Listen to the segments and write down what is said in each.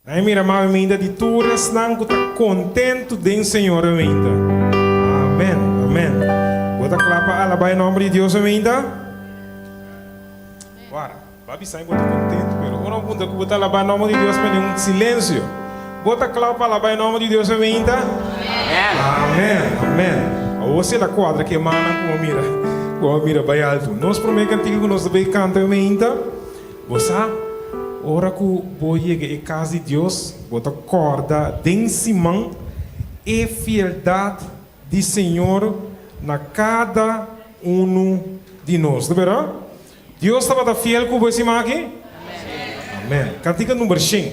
Ai mira mawe minda di tur esnan ku ta kontentu den Señor e minda. Amen, amen. Bo ta kla pa alabá e nòmber di Dios e minda? Wara, bo a bisa mi bo ta kontentu, pero ora bo puntra ku bo ta alabá e nòmber di Dios mende un silensio. Bo ta kla pa alabá e nòmber di Dios e minda? Amen, amen. Awor si el a kuadra ku e mannan ku bo mira, ku bo mira bai altu. Nos promé kantika ku nos ta bai kanta e minda. Bo sa, ora ku bo yega e kas di Dios, bo ta kòrda den siman e fieldat di Señor na kada unu di nos. Ta bera? Dios tabata fiel ku bo e siman aki? Amèn. Kantika number shen.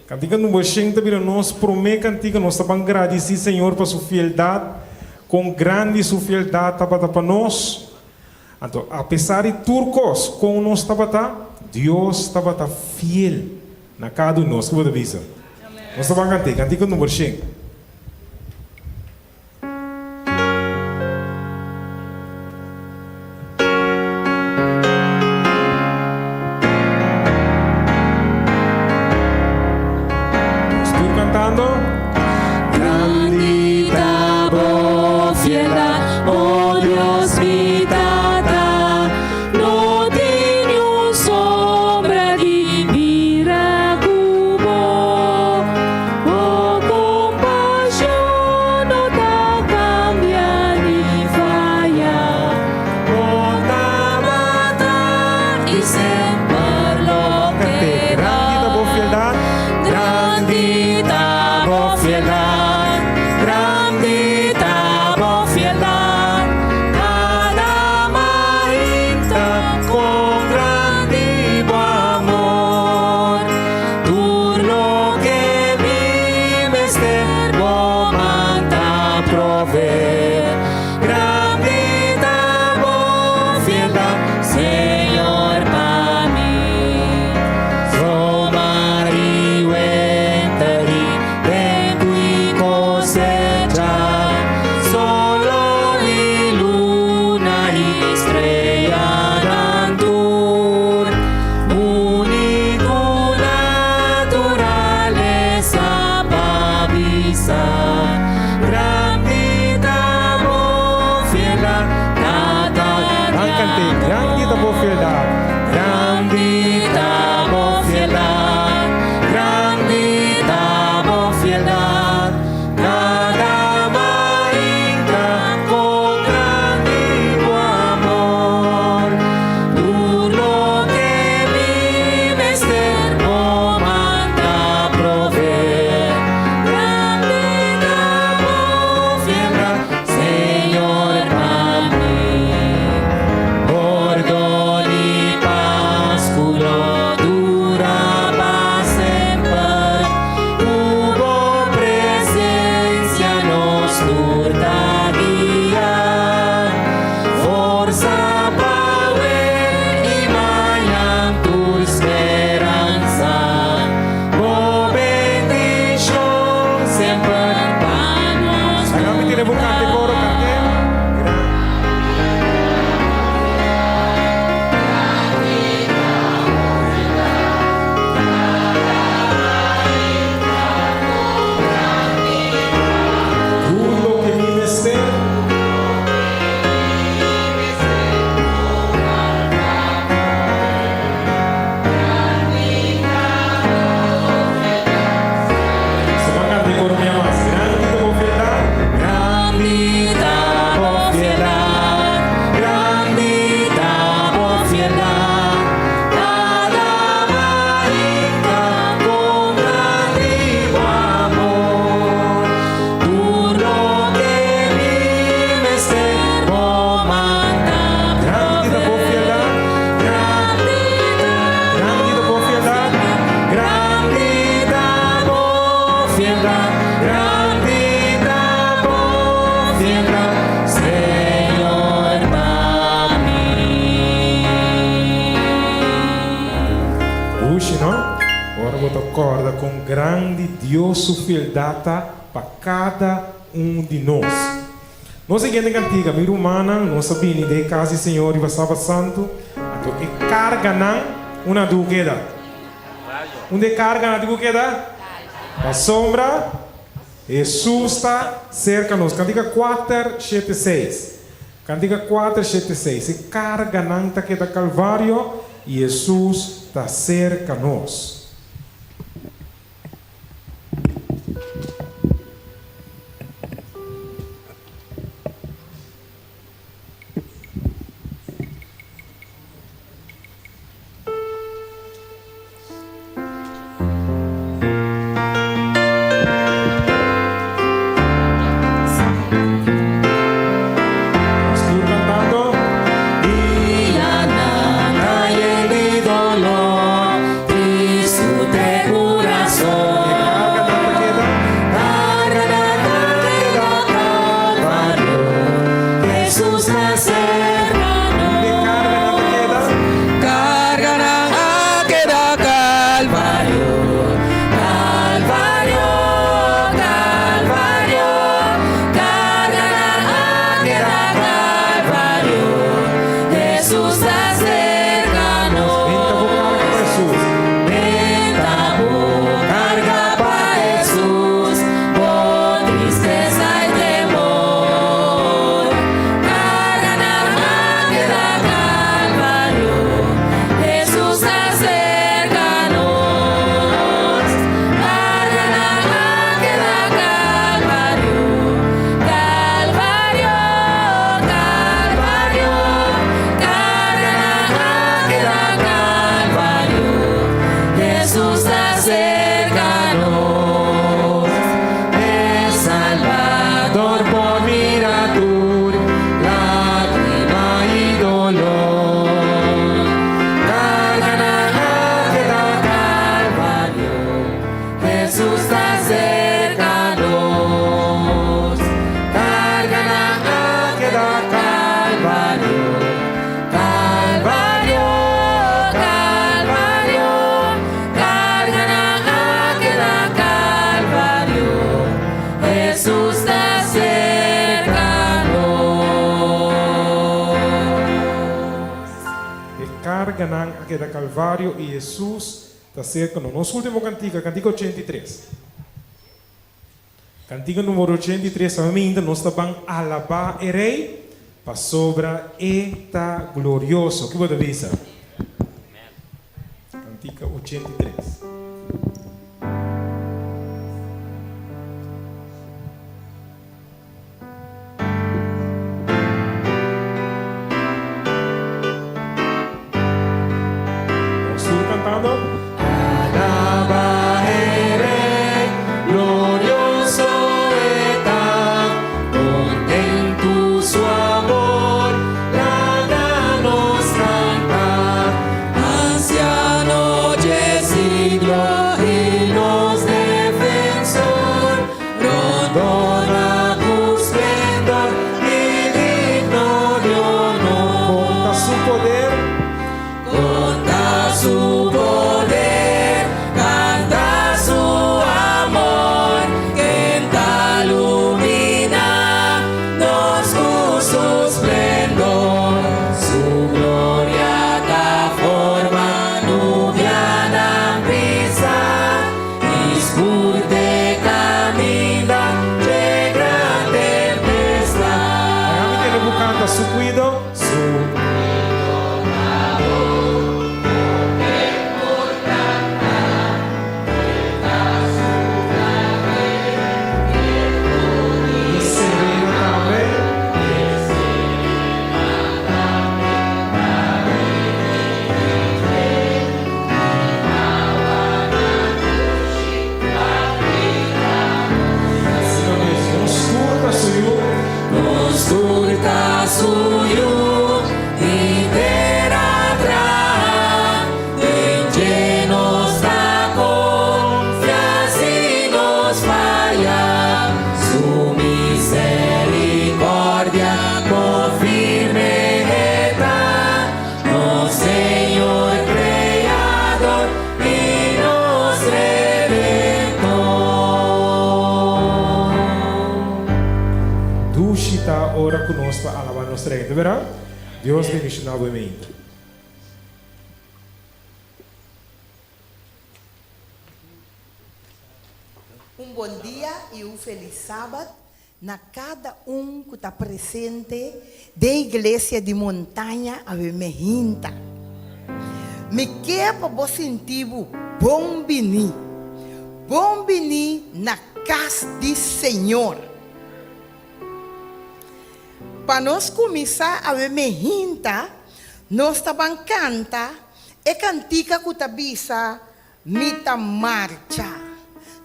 Kantika number shen ta bira nos promé kantika. Nos ta ban gradisí Señor pa su fieldat, kon grandi su fieldat tabata pa nos. Anto, apesar di tur kos kon nos tabata, Dios tabata fiel na kada un nos. Ki bo ta bisa? Nos ta ban kant'é. Kantika number shen. Nos tur kantando. Grandi ta bo fieldat, o Dios mi Tata, no tin niun sombra di bira ku bo. Bo kompashon no ta kambia ni faya, bo tabata i semper lo keda. Grandi ta bo fieldat, grandi ta bo fieldat, kada mainta kon grandi bo amor. Tur loke mi mester bo man ta proveer. Grandi ta bo fieldat, Señor, pa mi. Zomer i winter i tempu i kosecha, solo i luna i streanan tur, uni ku naturalesa pa bisa, Grandi ta bo fieldat, Tata di Nan kant'é, Grandi ta bo amor. fieldat. Grandi ta bo fieldat, grandi ta bo fieldat, kada mainta kon grandi bo amor. Tur loke mi mester bo man ta proveer. Grandi ta bo fieldat, Señor, pa mi. Pordon i pas ku lo dura pa semper, ku bo presensia nos tur ta guia. Forsa pa awe i mañan tur speransa, bo bendishon semper pa nos Laga mi tene bo dura. kante koro kante. Tur loke mi mester. Suma canta e coro mi amas. Grandi ta bo fieldat. Grandi ta bo fieldat, grandi ta bo fieldat, cada mainta con grandi bo amor, tur loke mi mester bo man ta Grandi ta bo proveer. fieldat. Grandi ta Grandi ta bo fieldat. Grandi ta bo fieldat, grandi ta bo fieldat, Señor, pa mi. Dushi, no? Ora bo ta kòrda kon grandi Dios su fieldat ta pa kada un di nos. Nos siguiente kantika, Mi rumannan, nos a bini den e kas di Señor riba Sabat Santu, anto e karganan una du keda. Unda e karganan tin ku keda? Pasobra Hesus ta serka nos. Kantika 476. Kantika 476. E karganan ta keda Kalvario i Hesus ta serka nos. Nos tur cantando. Dianan ta yen di dolor, tristu te kurason. E karganan ta keda. Karganan ta keda Kalvario, Hesus ta serka E nos. karganan ta keda. Karganan a keda Kalvario, Kalvario, Kalvario. Karganan a keda Kalvario, Hesus ta serka Benta bo nos. karga pa Hesus. Benta bo karga pa Hesus, bo tristesa i temor. Karganan a keda Kalvario, Hesus ta serka nos. Karganan a keda Kalvario, Kalvario, Kalvario. Karganan a keda Kalvario, Hesus ta serka nos. E Salbador por mira tur lágrima i doló. Karganan a keda Kalvario, Hesus ta serka nos. Karganan a keda Kalvario, Kalvario, Kalvario. Karganan a keda Kalvario, Hesus ta serka nos. E karganan a keda Kalvario i Hesus ta serka nos. Nos último kantika, kantika 83. Kantika numero 83, ainda nos ta ban alabá e Rei pasobra e ta glorioso. Kiko bo ta bisa? Kantika 83. Nos tur kantando. Alabá e Rei, glorioso e ta, kontentu su amor, laga nos kanta. Ansiano dje siglo i nos defensor, rondoná ku splendor i digno di honor. Konta su poder. Konta su poder, kanta su amor, ken ta luminá nos ku su splendor. Su gloria ta forma nubianan pisá, i skur t'e kaminda dje gran tempestat. Laga mi tende bo kanta su kuido. Su I sereno tambe. Asina mes, nos tur ta su yu. Nos tur ta su yu i tera traha den dje nos ta konfia si nos faya su miserikòrdia kon firme e ta nos Señor Kreador i nos Redentor. Dushi ta ora ku nos ta alabá nos Rei, ta berdad? Dios bendishoná bo e mente. bon dia i un felis sabat na kada un ku ta presente den Iglesia di Montaña awe mehinta. Mi ke pa bo sinti bo bon bini, bon bini na kas di Señor. Pa nos kuminsá awe mehinta, nos ta ban kanta e kantika ku ta bisa Mi ta marcha.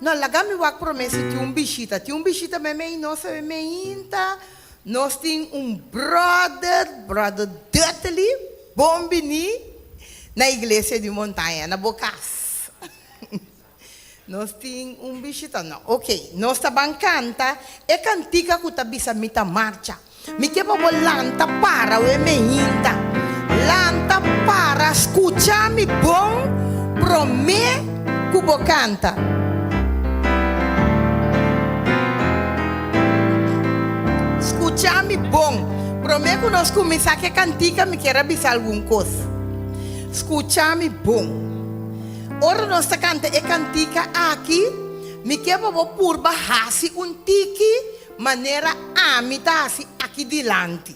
No, laga mi wak promé si tin un bishita. Tin un bishita meimei nos awe meinta. Nos tin un brother, brother Dudley. Bon bini na Iglesia di Montaña, na bo kas. Nos tin un bishita? No. Ok, nos ta ban kanta e kantika ku ta bisa Mi ta marcha. Mi ke pa bo lanta para we mehinta. Lanta para skucha mi bon promé ku bo kanta. Skucha mi bon. Promé ku nos kuminsá ku e kantika mi kier a bisa algun kos. Skucha mi bon. Ora nos ta kanta e kantika aki, mi ke pa bo purba hasi un tiki manera ami ta hasi aki dilanti.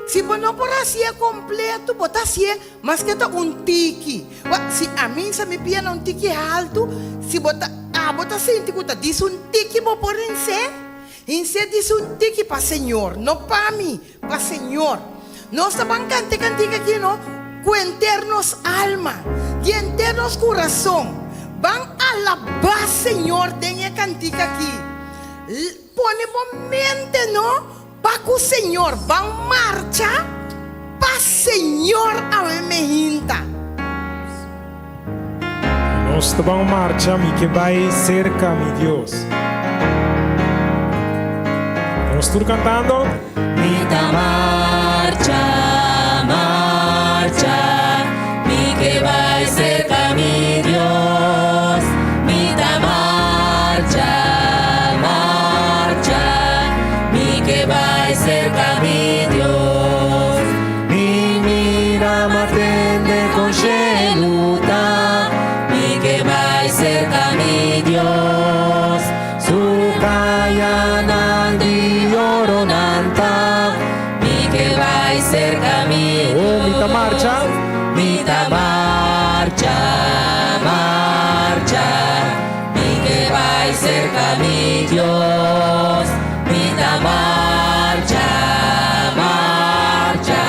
Si bo no por hasié kompleto, bo ta hasié maske ta un tiki. Wak, si ami sa mi pia na un tiki haltu, si bo ta, abo ta sinti ku ta dis un tiki bo por hinsé, hinsé dis un tiki pa Señor, no pa mi. Pa Señor. Nos ta ban canta e cantica aki, no? Cu henter nos alma, di henter nos curason, ban alaba Señor den e cantica aki. Pone bo mente, no? Pa cu Señor. Ban marcha pa Señor awe mehinta. Nos ta ban marcha, mi ke bai serka mi Dios. Nos tur kantando. Mi ta marcha, marcha, mi ke bai serka mi Dios. Mi ta marcha, marcha, mi ke bai serka mi Dios. Mi mira ma tende con shelu ta, mi ke bai serka mi Dios. Su kayanan di oro nan ta, mi ke bai serka mi Oh, mi ta Dios. marcha. Mi ta marcha, marcha, mi ke bai serka mi Dios. Mi ta marcha, marcha,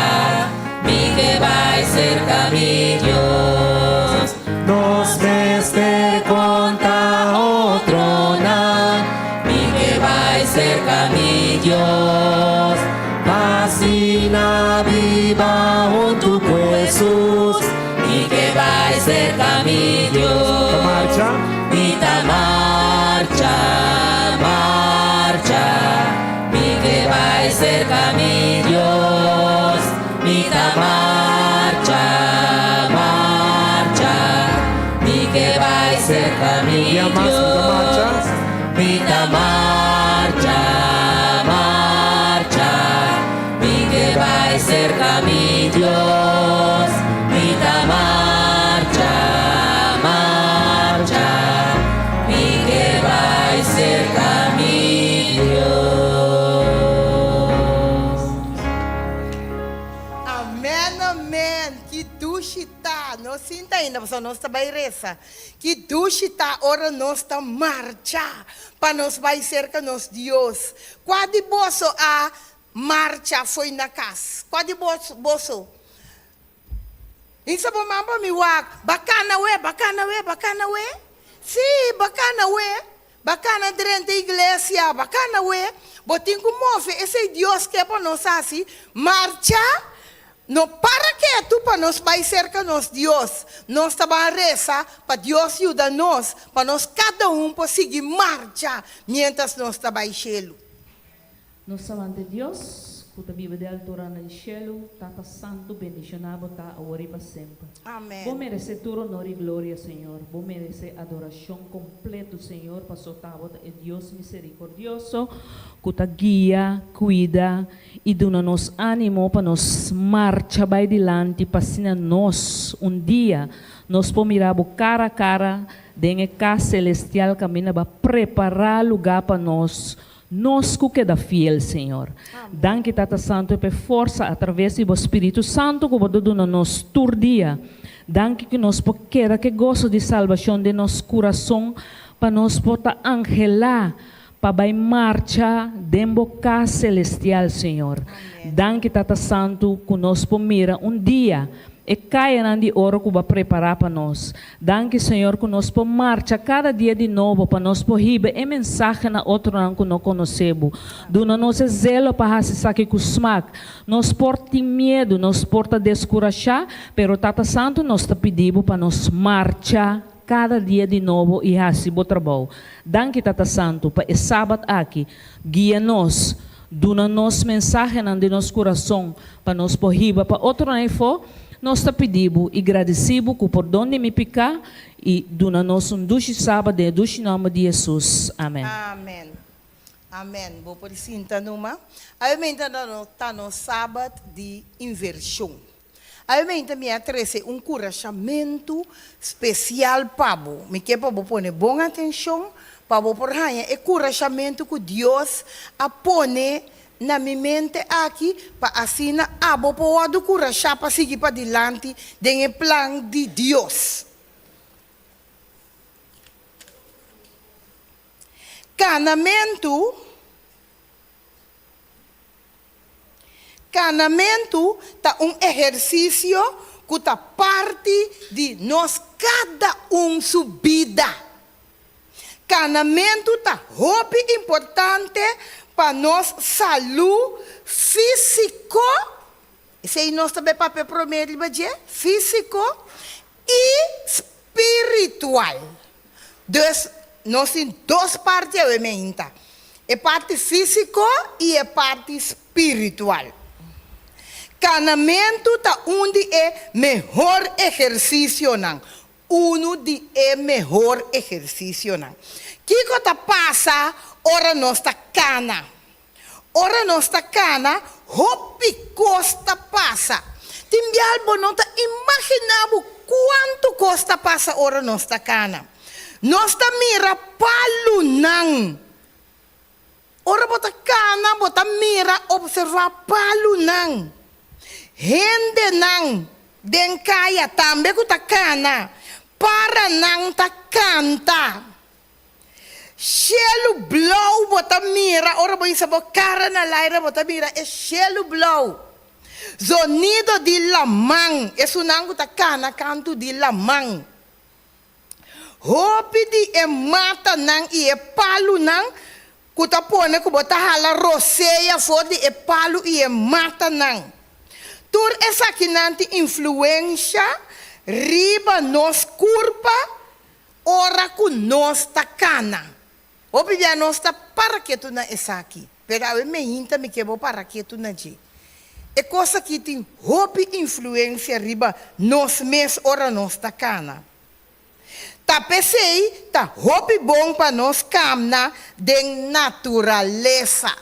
mi ke bai serka mi Dios. Nos mester konta otronan, mi ke bai serka mi Dios. Pa asina biba huntu ku Hesus, mi ke bai serka mi Dios. Ta marcha. Mi ta marcha, marcha, mi ke bai serka mi Dios. Mi ta marcha, marcha, mi ke bai serka mi Dia mas mi ta marcha. Dios. Mi ta marcha, marcha, mi ke bai serka mi Dios. Mi ta marcha, marcha, mi ke bai serka mi Dios. Amen amen ki dushi ta no sinta ainda pasobra nos ta bai resa ki dushi ta ora nos ta marcha pa nos bai serka nos Dios kua di boso a marcha fo'i na kas kua di boso Insa bo man pa mi wak bakana we bakana we bakana we si bakana we bakana drenta iglesia bakana we bo tin ku move esei Dios ke pa nos hasi marcha no para ketu pa nos bai serka nos Dios nos ta ban resa pa Dios yuda nos pa nos kada un por sigui marcha mientras nos ta bai shelu. Nos ta wanta Dios. ku ta biba den alturanan di shelu, Tata Santu, bendishoná Bo ta awor i pa semper. Bo Amèn. meresé tur onor i gloria, Señor. Bo meresé adorashon kompletu, Señor, paso ta Bo ta e Dios miserikordioso ku ta guia, kuida i duna nos ánimo pa nos marcha bai dilanti pa asina nos un dia nos por mira Bo kara a kara den e kas selestial kaminda Bo a prepará lugá pa nos. Nos ku keda fiel, Señor. Danki, Tata Santu, p'e forsa atraves di bo Spiritu Santu ku bo ta duna nos tur dia. Danki ku nos por keda k'e goso di salbashon den nos kurason pa nos por ta anhelá pa bai marcha den bo kas selestial, Señor. Danki, Tata Santu, ku nos por mira un dia e kayanan di oro ku bo a prepará pa nos. Danki Señor ku nos por marcha kada dia di nobo pa nos por hiba e mensahe na otronan ku no konosé bo. Duna nos e zelo pa hasi esaki ku smak. Nos por tin miedu, nos por ta deskurashá, pero Tata Santu nos ta pidi bo pa nos marcha kada dia di nobo i hasi bo trabou. Danki Tata Santu pa e Sabat aki. Guia nos, duna nos mensahenan den nos kurason pa nos por hiba pa otronan efó. Nos ta pidi bo i gradisí bo ku pordon di mi piká i duna nos un dushi Sabat den e dushi nòmber di Hesus. Amèn. Amèn. Amèn. Bo por sinta numa. Awe meinta ta nos Sabat di invershon. Awe meinta mi a trese un kurashamentu spesial pa bo. Mi ke pa bo pone bon atenshon pa bo por haña e kurashamentu ku Dios a pone na mi mente aki pa asina abo por wòrdu kurashá pa sigui padilanti den e plan di Dios. Kanamentu Kanamentu ta un ehersisio ku ta parti di nos kada un su bida. Kanamentu ta hopi importante pa nos salú físiko, esei nos ta bai papia promé riba dje, físiko i spiritual. Dus nos tin dos parti awe meinta, e parti físiko i e parti spiritual. Kanamentu ta un di e mehor ehersisionan, unu di e mehor ehersisionan. Kiko ta pasa ora nos ta kana? Ora nos ta kana, hopi kos ta pasa. Tin bial bo no ta imaginá bo kuantu kos ta pasa ora nos ta kana. Nos ta mira palunan. Ora bo ta kana, bo ta mira, opservá palunan. Hendenan den kaya tambe ku ta kana, paranan ta kanta. Shelu blou bo ta mira ora bo hisa bo kara na laira bo ta mira e shelu blou. Zonido di laman, esunnan ku ta kana kantu di laman. Hopi di e matanan i e palunan ku ta pone ku bo ta hala rosea for di e palu i e matanan. Tur esakinan tin influensha riba nos kurpa Ora ku nos ta kana. Hopi bia nos ta para ketu na esaki, pero awe meinta mi ke bo para ketu na dje. E kos aki tin hopi influensia riba nos mes ora nos ta kana. Ta p'esei ta hopi bon pa nos kamna den naturalesa.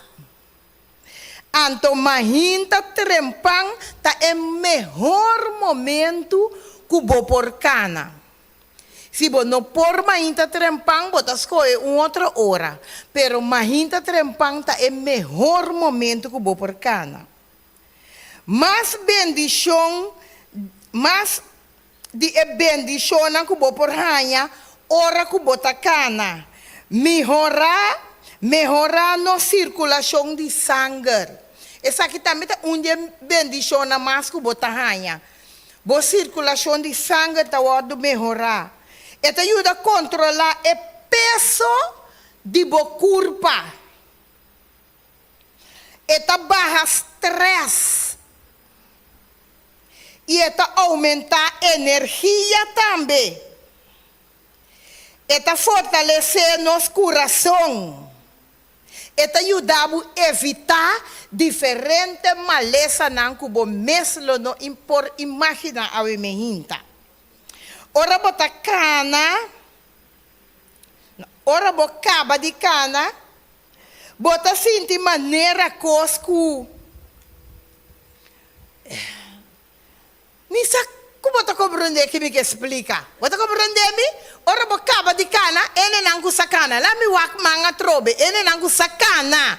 Anto mainta trempan ta e mehor momentu ku bo por kana. Si bo no por mainta trempan, bo ta skohe un otro ora. Pero mainta trempan ta e mehor momento ku bo por kana. Mas bendishon, mas di e bendishonnan ku bo por haña ora ku bo ta kana. Mihorá, mehorá nos sirkulashon di sanger. Esaki tambe ta un di e bendishonnan mas ku bo ta haña. Bo sirkulashon di sanger ta wòrdu mehorá. E ta yuda kontrolá e peso di bo kurpa. E ta baha strès i e ta oumentá energia tambe. E ta fortalesé nos kurason. E ta yuda bo evitá diferente malesanan ku bo mes lo no por imaginá awe mehinta. Ora bo ta kana, ora bo kaba di kana, bo ta sinti manera kos ku Mi sa ku bo ta komprondé ki mi ke splika. Bo ta komprondé mi? Ora bo kaba di kana, enenan ku sa kana. Laat mi wak man atrobe. Enenan ku sa kana.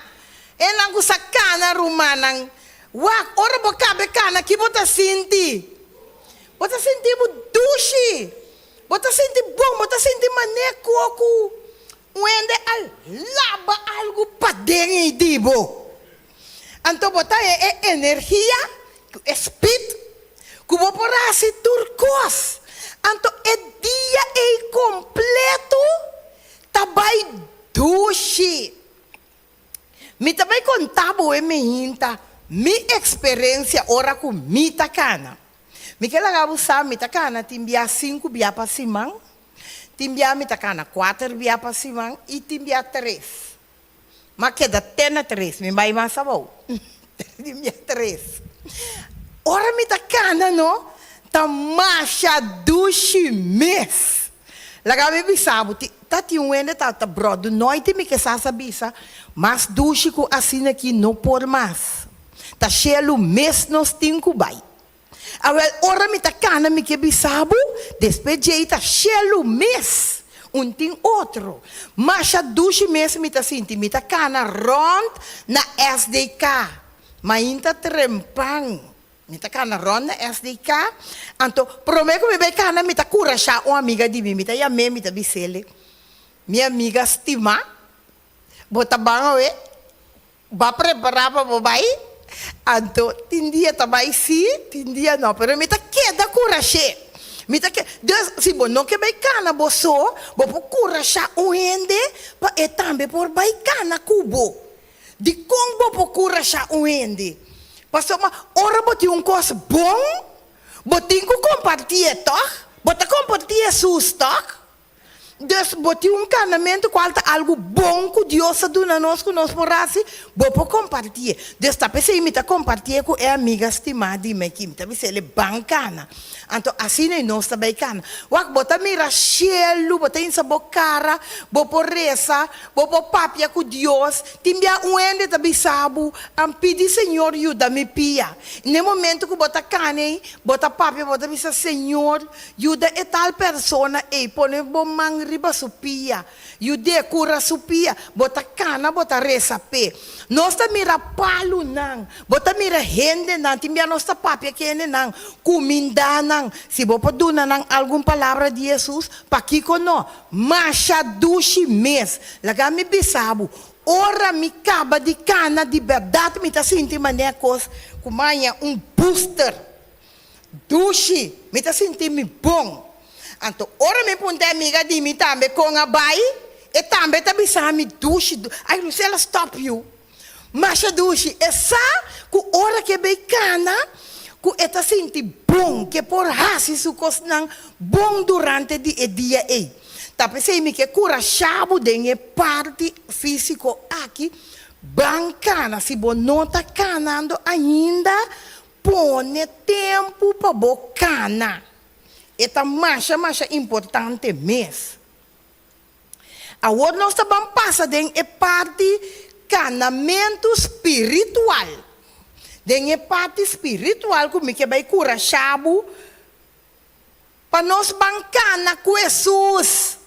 Enenan ku sa kana, rumannan. Wak, ora bo kaba e kana, ki bo ta sinti? Bo ta sinti bo dushi. Bo ta sinti bon. Bo ta sinti manera ku un hende a laba algu paden ei di bo. Anto bo ta e e energia, ku e spit, ku bo por hasi tur kos. Anto e dia ei kompleto ta bai dushi. Mi ta bai konta bo e mihinta mi eksperensia ora ku mi ta kana. Mi ke laga bo sa mi ta kana tin bia sinku bia pa siman, tin bia mi ta kana kuater bia pa siman i tin bia tres. M'a keda te na tres, mi bai mas abou. Di mi a tres. Ora mi ta kana no, ta masha dushi mes. Laga mi bisa bo, ta tin un hende ta ta bròdu noite mi ke sa sa bisa, mas dushi ku asina aki no por mas. Ta shelu mes nos tin ku bai. Awel, ora mi ta kana mi ke bisa bo, despues djei ta shelu mes, un tin otro. Masha dushi mes mi ta sinti, mi ta kana rònt na SDK, mainta trempan. Mi ta kana rònt na SDK, anto promé ku mi bai kana mi ta kurashá un amiga di mi, mi ta yam'é, mi ta bis'é, Mi amiga stimá, bo ta ban awe? Ba prepará pa bo bai? Anto, tin dia ta bai sí, tin dia no, pero mi ta keda kurash'é. Mi ta ke, dus, si bo no ke bai kana bo so, bo por kurashá un hende pa e tambe por bai kana ku bo. Dikon bo por kurashá un hende? Pasobra ora bo tin un kos bon, bo tin ku kompartié, tòg? Bo ta kompartí Hesus, tòg? Dus bo tin un kanamentu kual ta algu bon ku Dios a duna nos ku nos por hasi, bo por kompartié. Dus ta p'esei mi ta kompartié ku e amiga stimá di mi aki. Mi ta bisa el e ban kana. Anto asina ei nos ta bai kana. Wak, bo ta mira shelu, bo ta hinsa bo kara, bo por resa, bo por papia ku Dios. Tin bia un hende ta bisa bo, An pidi Señor yuda mi pia. N'e momento ku bo ta kana ei, bo ta papia, bo ta bisa, Señor, Yuda e tal persona ei pone bo man riba su pia. Yud'é kura su pia. Bo ta kana, bo ta resa p'e. Nos ta mira palunan, bo ta mira hendenan, tin bia nos ta papia ku hendenan, kumindá nan. Si bo por duna nan algun palabra di Hesus, pakiko no? Masha dushi mes. Laga mi bisa bo, ora mi kaba di kana, di bèrdat mi ta sinti manera kos ku maña un booster. Dushi, mi ta sinti mi bon. Anto ora mi punta e amiga di mi tambe kon a bai, e tambe ta bisa mi dushi, ay Lucela stop yu. Masha dushi, e sa ku ora ke bay kana ku e ta sinti bon, ke por hasi su kosnan bon durante di e dia ei. Ta p'esei mi ke kurashá bo den e parti físiko aki, ban kana. Si bo no ta kanando ainda, Pone tempu pa bo kana. E ta masha masha importante mes. Awor nos ta ban pasa den e parti kanamentu spiritual. Den e parti spiritual ku mi ke bai kurashá bo pa nos ban kana ku Hesus.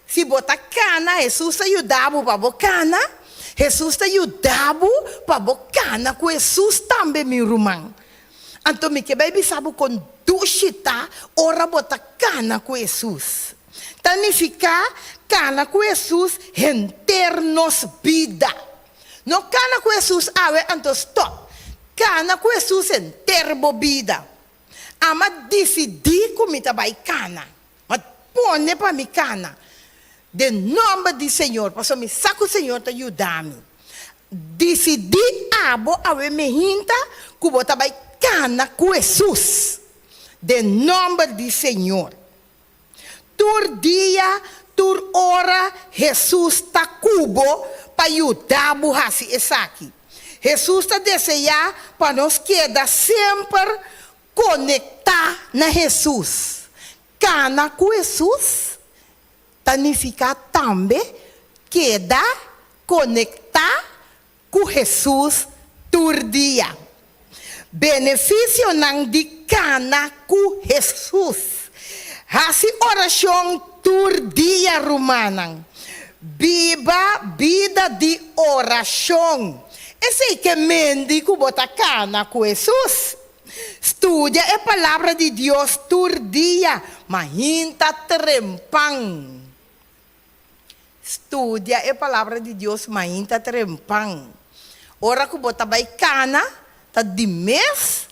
Si bo ta kana, Hesus ta yuda bo pa bo kana. Hesus ta yuda bo pa bo kana ku Hesus tambe, mi ruman. Anto mi ke bai bisa bo kon dushi ta ora bo ta kana ku Hesus. Ta nifiká kana ku Hesus henter nos bida. No kana ku Hesus awe anto stòp. Kana ku Hesus henter bo bida. Ama disidí ku mi ta bai kana. Ma pone pa mi kana den nòmber di Señor, pasobra mi sa ku Señor ta yuda mi. Disidí abo awe mehinta ku bo ta bai kana ku Hesus den nòmber di Señor. Tur dia, tur ora Hesus ta ku bo. pa yuda bo hasi esaki. Hesus ta deseá pa nos keda semper konektá na Hesus. Kana ku Hesus ta nifiká tambe keda konektá ku Hesus tur dia. Benefisionan di kana ku Hesus. Hasi orashon tur dia, rumannan. Biba bida di orashon. Esei ke mendi ku bo ta kana ku Hesus. Studia e Palabra di Dios tur dia, mainta trempan. Studia e Palabra di Dios mainta trempan. Ora ku bo ta bai kana, ta di mes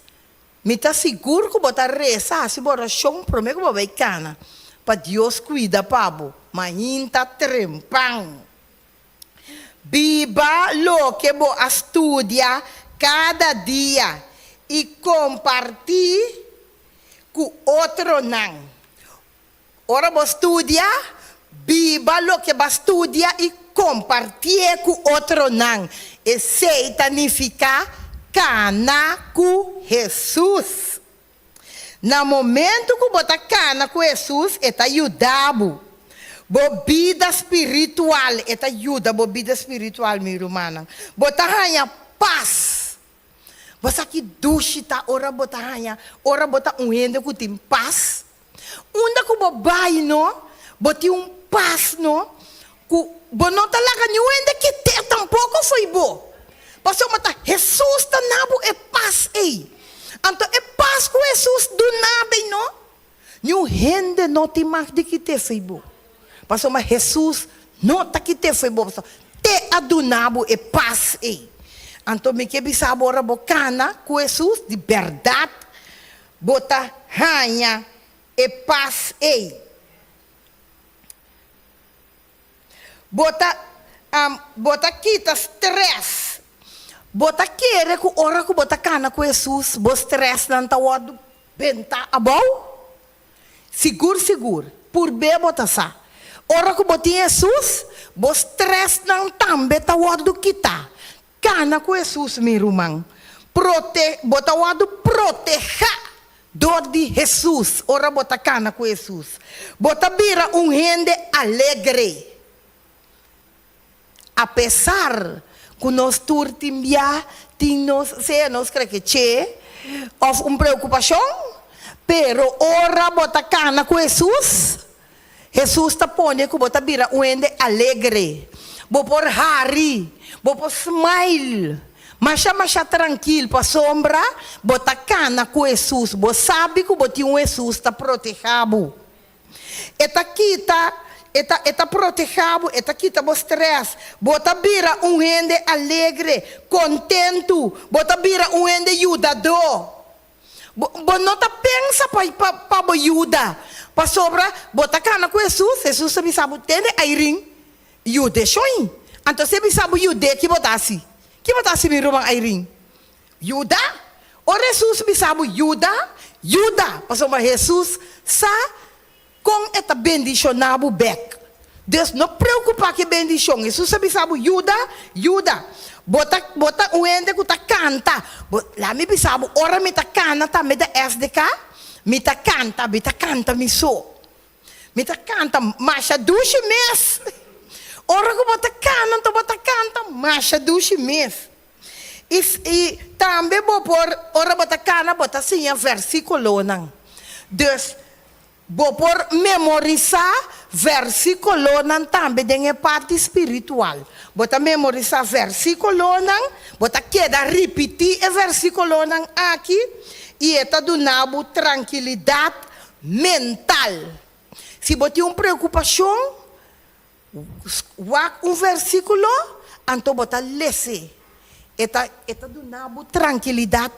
mi ta sigur ku bo ta resa, hasi bo orashon promé ku bo bai kana, pa Dios kuida pa bo mainta trempan. Biba loke bo a studia kada dia i kompartí ku otronan. Ora bo studia, biba loke bo a studia i kompartié ku otronan. Esei ta nifiká kana ku Hesus. Na momentu ku bo ta kana ku Hesus, e ta yuda bo. Bo bida spiritual, e ta yuda bo bida spiritual, mi rumannan. Bo ta haña pas. Bo sa ki dushi ta ora bo ta haña, ora bo ta un hende ku tin pas? Unda ku bo bai no, bo tin un pas no, ku bo no ta laga niun hende kit'é tampoko fo'i bo. Pasobra ta Hesus ta na bo e pas ei. Anto e pas ku Hesus duna bo ei no, niun hende no tin mag di kit'é fo'i bo. Pasobra Hesus no ta kit'é fo'i bo, pasobra t'e a duna bo e pas ei. Anto mi ke bisa bo ora bo kana ku Hesus, di bèrdat bo ta haña e pas ei. Bo ta, bo ta kita stress. Bo ta kere ku ora ku bo ta kana ku Hesus, bo stressnan ta wòrdu bentá abou? Sigur sigur, purb'é bo ta sa. Ora ku bo tin Hesus, bo stressnan tambe ta wòrdu kitá. Kana ku Hesus, mi ruman. Prote, bo ta wòrdu protehá dor di Hesus ora bo ta kana ku Hesus. Bo ta bira un hende alegre. Apesar ku nos tur tin bia tin nos, sea nos krekeché òf un preokupashon, pero ora bo ta kana ku Hesus, Hesus ta pone ku bo ta bira un hende alegre. Bo por hari, bo por smile, masha masha trankil pasobra bo ta kana ku Hesus. Bo sabi ku bo tin un Hesus ta protehá bo. E ta kita, e ta e ta protehá bo, e ta kita bo strès. Bo ta bira un hende alegre, kontentu, bo ta bira un hende yudadó. Bo, bo no ta pensa pa, pa, pa bo yuda, pasobra bo ta kana ku Hesus, Hesus ta bisa bo, Tende, Airin, yud'é shoi. Anto si e bisa bo yud'é, ki bo ta hasi? Ki bo ta hasi, mi ruman Airin? Yuda? Ora Hesus bisa bo yuda, yuda, pasobra Hesus sa Kon e ta bendishoná bo bèk? Dus no preokupá ku e bendishon. Hesus a bisa bo, Yuda, yuda. Bo ta, bo ta un hende ku ta kanta. Bo, laga mi bisa bo, ora mi ta kana tambe da SDK, mi ta kanta, mi ta kanta mi so. Mi ta kanta masha dushi mes. Ora ku bo ta kana, anto bo ta kanta masha dushi mes. I, i tambe bo por, ora bo ta kana, bo ta siña vèrsikulonan. Dus, Bo por memorisá vèrsikulonan tambe den e parti spiritual. Bo ta memorisá vèrsikulonan, bo ta keda ripití e vèrsikulonan aki i e ta duna bo trankilidat mental. Si bo tin un preokupashon, Wak un versíkulo, anto bo ta les'é. E ta e ta duna bo trankilidat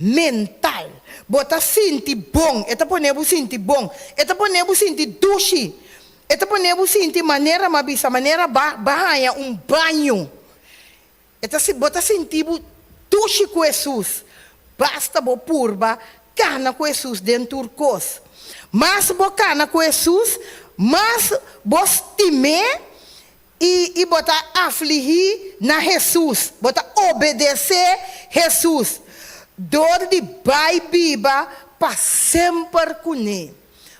mental. Bo ta sinti bon, e ta pone bo sinti bon. E ta pone bo sinti dushi. E ta pone bo sinti manera m'a bisa, manera ba ba haña un baño. E ta bo ta sinti bo dushi ku Hesus. Basta bo purba kana ku Hesus den tur kos. Mas bo kana ku Hesus, mas bo stim'é. I i bo ta aflihí na Hesus, bo ta obedesé Hesus dor di bai biba pa semper kuné.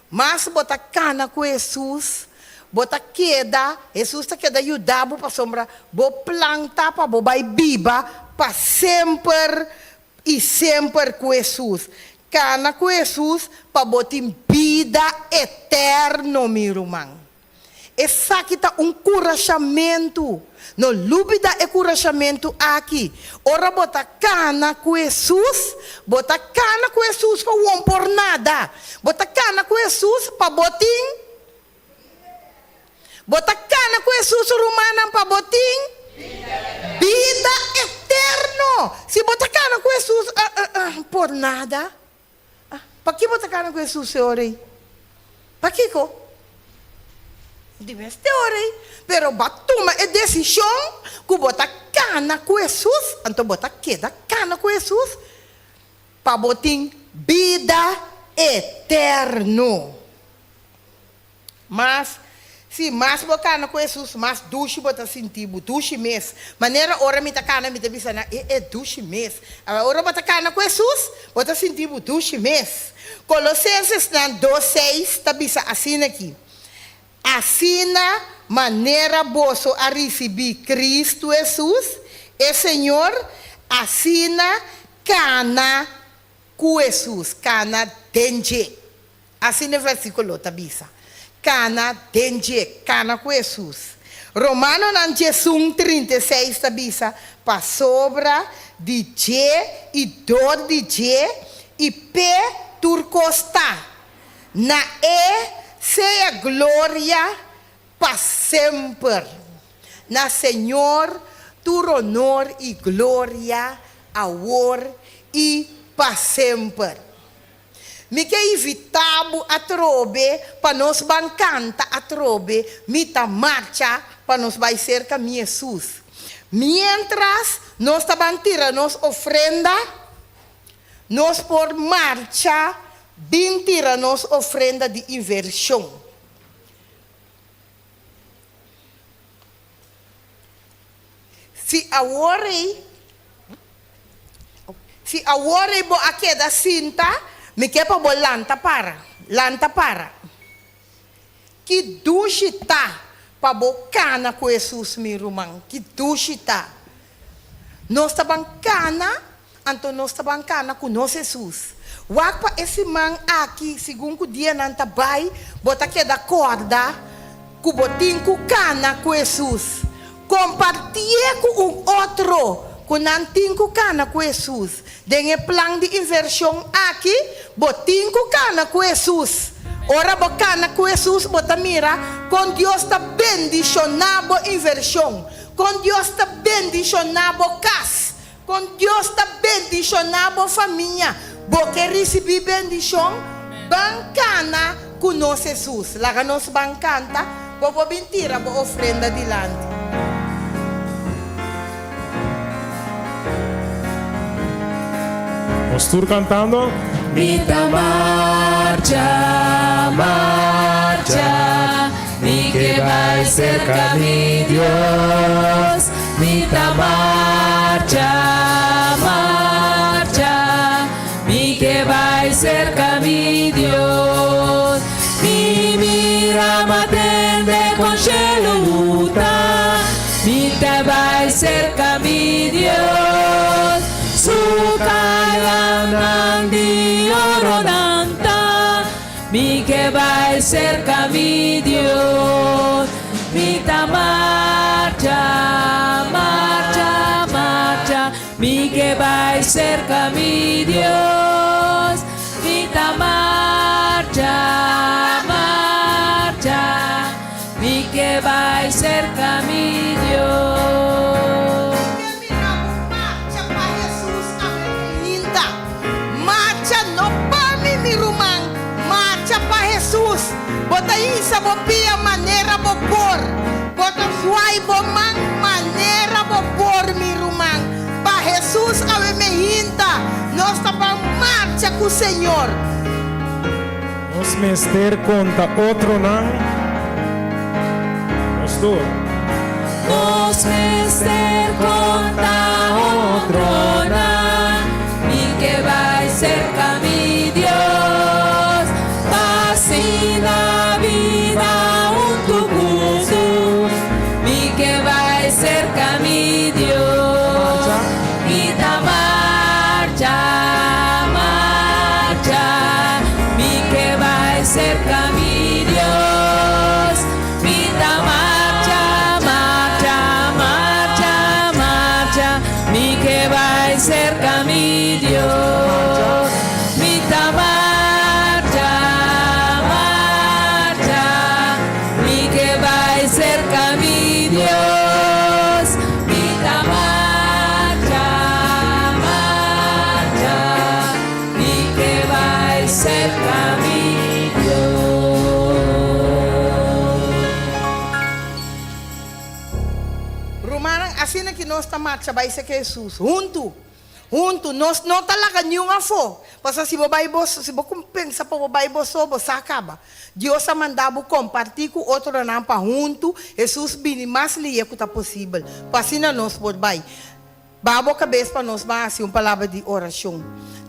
Mas bo ta kana ku Hesus, bo ta keda, Hesus ta keda yuda bo pasobra bo plan ta pa bo bai biba pa semper i semper ku Hesus. Kana ku Hesus pa bo tin bida eterno, mi ruman. Esaki ta un kurashamentu. No lubida e kurashamentu aki. Ora bo ta kana ku Hesus, bo ta kana ku Hesus pa won por nada. Bo ta kana ku Hesus pa bo tin Bo ta kana ku Hesus, rumannan, pa bo tin bida eterno. Si bo ta kana ku Hesus por nada, Pakiko bo ta kana ku Hesus e ora ei? Pakiko? Di mester e ora ei. Pero bo a tuma e desishon ku bo ta kana ku Hesus, anto bo ta keda kana ku Hesus pa bo tin bida eterno. Mas, sí, mas bo kana ku Hesus, mas dushi bo ta sinti bo, dushi mes. Manera ora mi ta kana, mi ta bisa nan, e e dushi mes. Awe, ora bo ta kana ku Hesus, bo ta sinti bo dushi mes. Kolosensesnan dos seis ta bisa asina aki, Asina manera boso a risibí Kristu Hesus, e Señor, asina kana ku Hesus, kana den dje. Asina e versíkulo ta bisa, Kana den dje, kana ku Hesus. Romanonan 11, 36 ta bisa, Pasobra di dje i dor di dje i p'e tur kos ta. Na e sea gloria pa semper. Na Señor tur honor i gloria awor i pa semper. Mi ke invitá bo atrobe pa nos ban kanta atrobe Mi ta marcha pa nos bai serka mi Hesus. Miéntras nos ta ban tira nos ofrenda, nos por marcha bin tira nos ofrenda di invershon. Si awor ei, si awor ei bo a keda sinta, mi ke pa bo lanta para, lanta para. Ki dushi ta pa bo kana ku Hesus, mi ruman, ki dushi ta. Nos ta ban kana, anto nos ta ban kana ku nos Hesus. Wak pa e siman aki, segun ku dianan ta bai, bo ta keda kòrda ku bo tin ku kana ku Hesus. Kompartié ku un otro ku nan tin ku kana ku Hesus. Den e plan di invershon aki, bo tin ku kana ku Hesus. Ora bo kana ku Hesus, bo ta mira kon Dios ta bendishoná bo invershon. Kon Dios ta bendishoná bo kas. Kon Dios ta bendishoná bo famia. Bo ke risibí bendishon? Ban kana ku nos Hesus. Laga nos ban kanta. Bo por bin tira bo ofrenda dilanti. Nos tur kantando. Mi ta marcha, marcha, mi ke bai serka mi Dios. Mi ta marcha, marcha, mi ke bai serka mi Dios. Mi mira ma tende kon shelu ta, mi ta bai serka mi Dios. Su kayanan di oro nan ta, Mi ke bai serka mi Dios, mi ta marcha, marcha, marcha, mi ke bai serka mi Dios, mi ta marcha, marcha, mi ke bai serka mi Dios. Mi ke mira bo marcha pa Hesus awe mainta. Marcha no pa mi, mi ruman, marcha pa Hesus. Bo ta hisa bo pia manera bo por, bo ta zwai bo man manera bo por, mi ruman. Pa Hesus awe me hinta, nos ta ban marcha ku Señor. Nos mester konta otronan. Nos tur. Nos mester konta otronan, Mi ke bai serka mi Dios, Pa asina bida huntu ku Jesus. Mi ke bai serka mi Dios, Mi ta marcha, marcha, Mi ke bai serka mi Dios. Mi ta marcha, marcha, marcha, marcha, mi ke bai serka mi Dios. Mi ta marcha, marcha, mi ke bai serka mi Dios. Mi ta marcha, marcha, mi ke bai serka mi Dios. Rumannan, asina ki nos ta marcha bai serka Hesus, huntu, huntu, nos no ta laga niun afó. Pasobra si bo bai bo so, si bo pensa pa bo bai bo so, bo sa kaba. Dios a manda bo kompartí ku otronan pa huntu Hesus bini mas lihé ku ta posibel, pa asina nos por bai. Baha bo kabes pa nos ban hasi un palabra di orashon.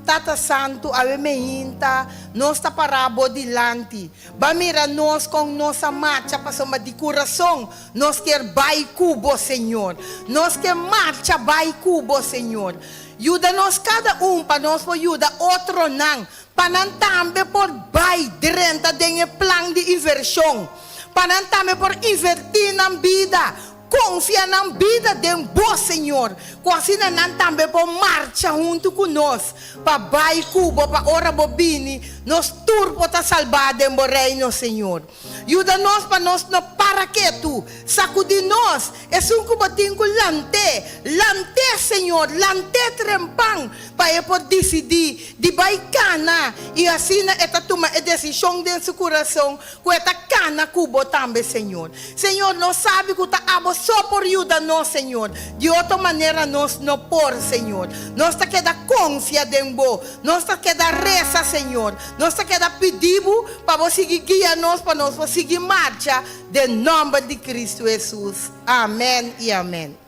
Tata Santu, awe meinta nos ta pará bo dilanti. Ba mira nos kon nos a marcha pasobra di kurason nos kier bai ku bo, Señor. Nos ke marcha bai ku bo, Señor. Yuda nos kada un pa nos por yuda otronan pa nan tambe por bai drenta den e plan di invershon, pa nan tambe por invertí nan bida Konfia nan bida den Bo, Señor, ku asina nan tambe por marcha huntu ku nos pa bai ku Bo, pa ora Bo bini, nos tur por ta salbá den Bo Reino, Señor. Yuda nos pa nos no para ketu. Sakudí nos, esun ku Bo tin ku lant'é. Lant'é, Señor, lant'é trempan pa e por disidí di bai kana, i asina e ta tuma e desishon den su kurason Ku e ta kana ku bo tambe, Señor. Señor, nos sabi ku ta abo so por yuda nos, Señor. Di otro manera nos no por, Señor. Nos ta keda konfia den bo. Nos ta keda resa, Señor. Nos ta keda pidi bo pa bo sigui guia nos pa nos por sigui marcha den nòmber di Cristo Hesus. Amèn i amèn.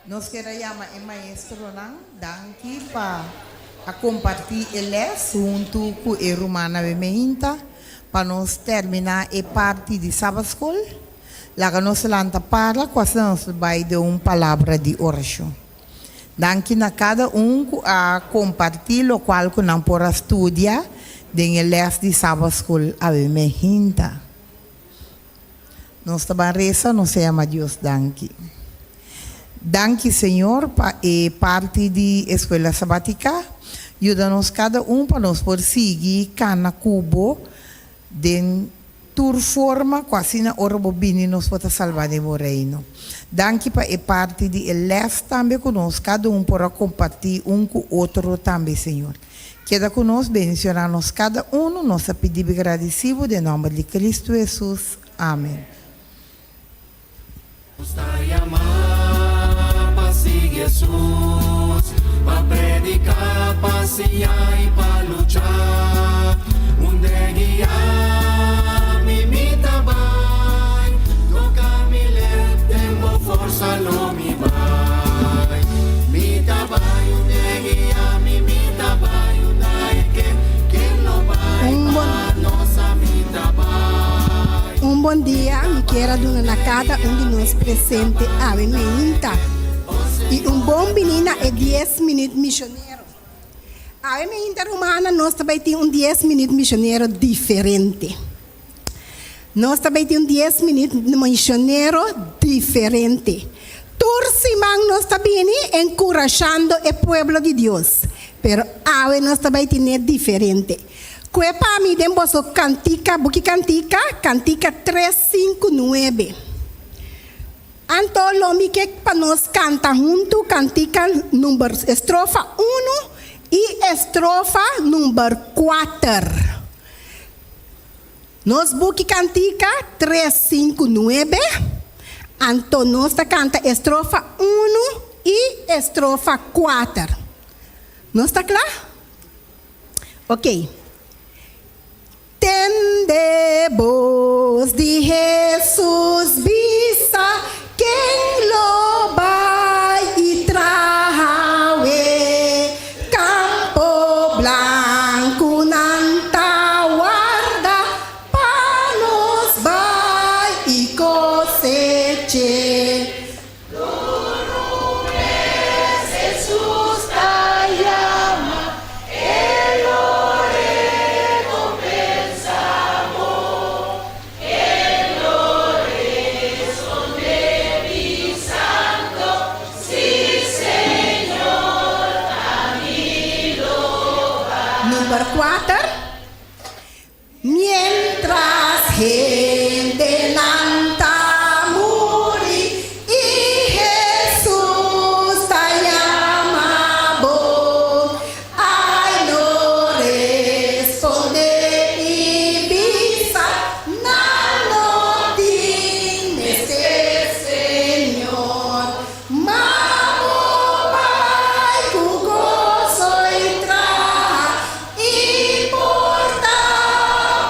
Nos kier a yama e maestronan danki pa a kompartí e lès huntu ku e rumannan Wemeinta pa nos terminá e parti di Sabatskol. Laga nos lanta para ku asina nos ta bai den un palabra di orashon. Danki na kada un ku a kompartí lokual ku nan por a studia den e lès di Sabatskol awe mehinta. Nos ta ban resa, nos ta yama Dios danki. Danki Señor pa e parti di Escuela Sabatica. Yuda nos kada un pa nos por sigui kana ku Bo den tur forma ku asina ora Bo bini nos por ta salba den Bo Reino. Danki pa e parti di e les tambe ku nos kada un por a komparti un ku otro tambe Señor. Keda ku nos, bendiciona nos kada uno, nos ta pidi bo gradisi bo den nomber di Cristo Jesus. Amen. Nos ta yama pa sigui Jesus, pa predica, pa siña y pa lucha. Unde guia mi, mi ta bai, toca mi lep, den bo forsa lo mi bai. Mi ta bai unde guia mi, mi ta bai unda e ke, ken lo bai Un bon. pa nos a mi ta bai. Un bon dia mi kier a duna na kada un di nos presente awe meinta y un bon bini na e dies minuut misionero. Awe meinta rumannan nos ta bay tin un dies minuut misionero diferente. Nos ta bay tin un dies minuut misionero diferente. Tur siman nos ta bini encurashando e pueblo di Dios, pero awe nos ta bay tine diferente. Kue pa mi den boso kantika, buki kantika, kantika tres sinku nuebe. Anto lo mi ke pa nos kanta huntu kantika number estrofa unu i estrofa number kuater. Nos buki kantika tres sinku nuebe, anto nos ta kanta estrofa unu i estrofa kuater. Nos ta kla? Ok. Tende bos di Hesus bisa, Ken lo bai i traha we? Kampo blanku nan ta warda pa nos bai i koseche. Tur mes Hesus ta yama, E lo rekompensa bo. E lo responde bisando, Si, Señor, ami lo bai. Number kuater. Mientras hendenan ta muri i Hesus ta yama bo, ai no responde i bisa, Nan no tin mester, Señor. Ma bo bai ku goso i traha I por ta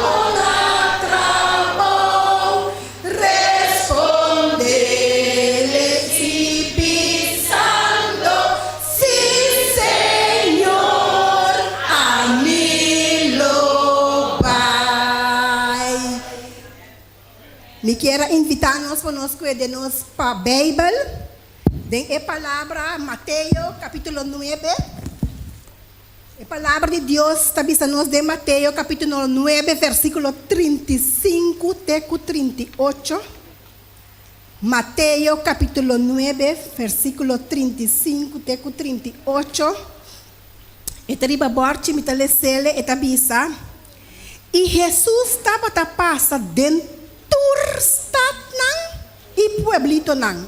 bo na trabou, respondele si bisando, Si, Señor, ami lo bai. Mi kier a invitá nos pa nos kuede nos pa Beibel den e palabra Mateo capítulo nuebe. E Palabra di Dios ta bisa nos den Mateo capítulo nuebe versículo 35 te cu 38. Mateo capítulo nuebe versículo 35 te cu 38. E ta riba borchi, mi ta lesele, e ta bisa, I Hesus tabata pasa den tur stadnan i pueblitonan,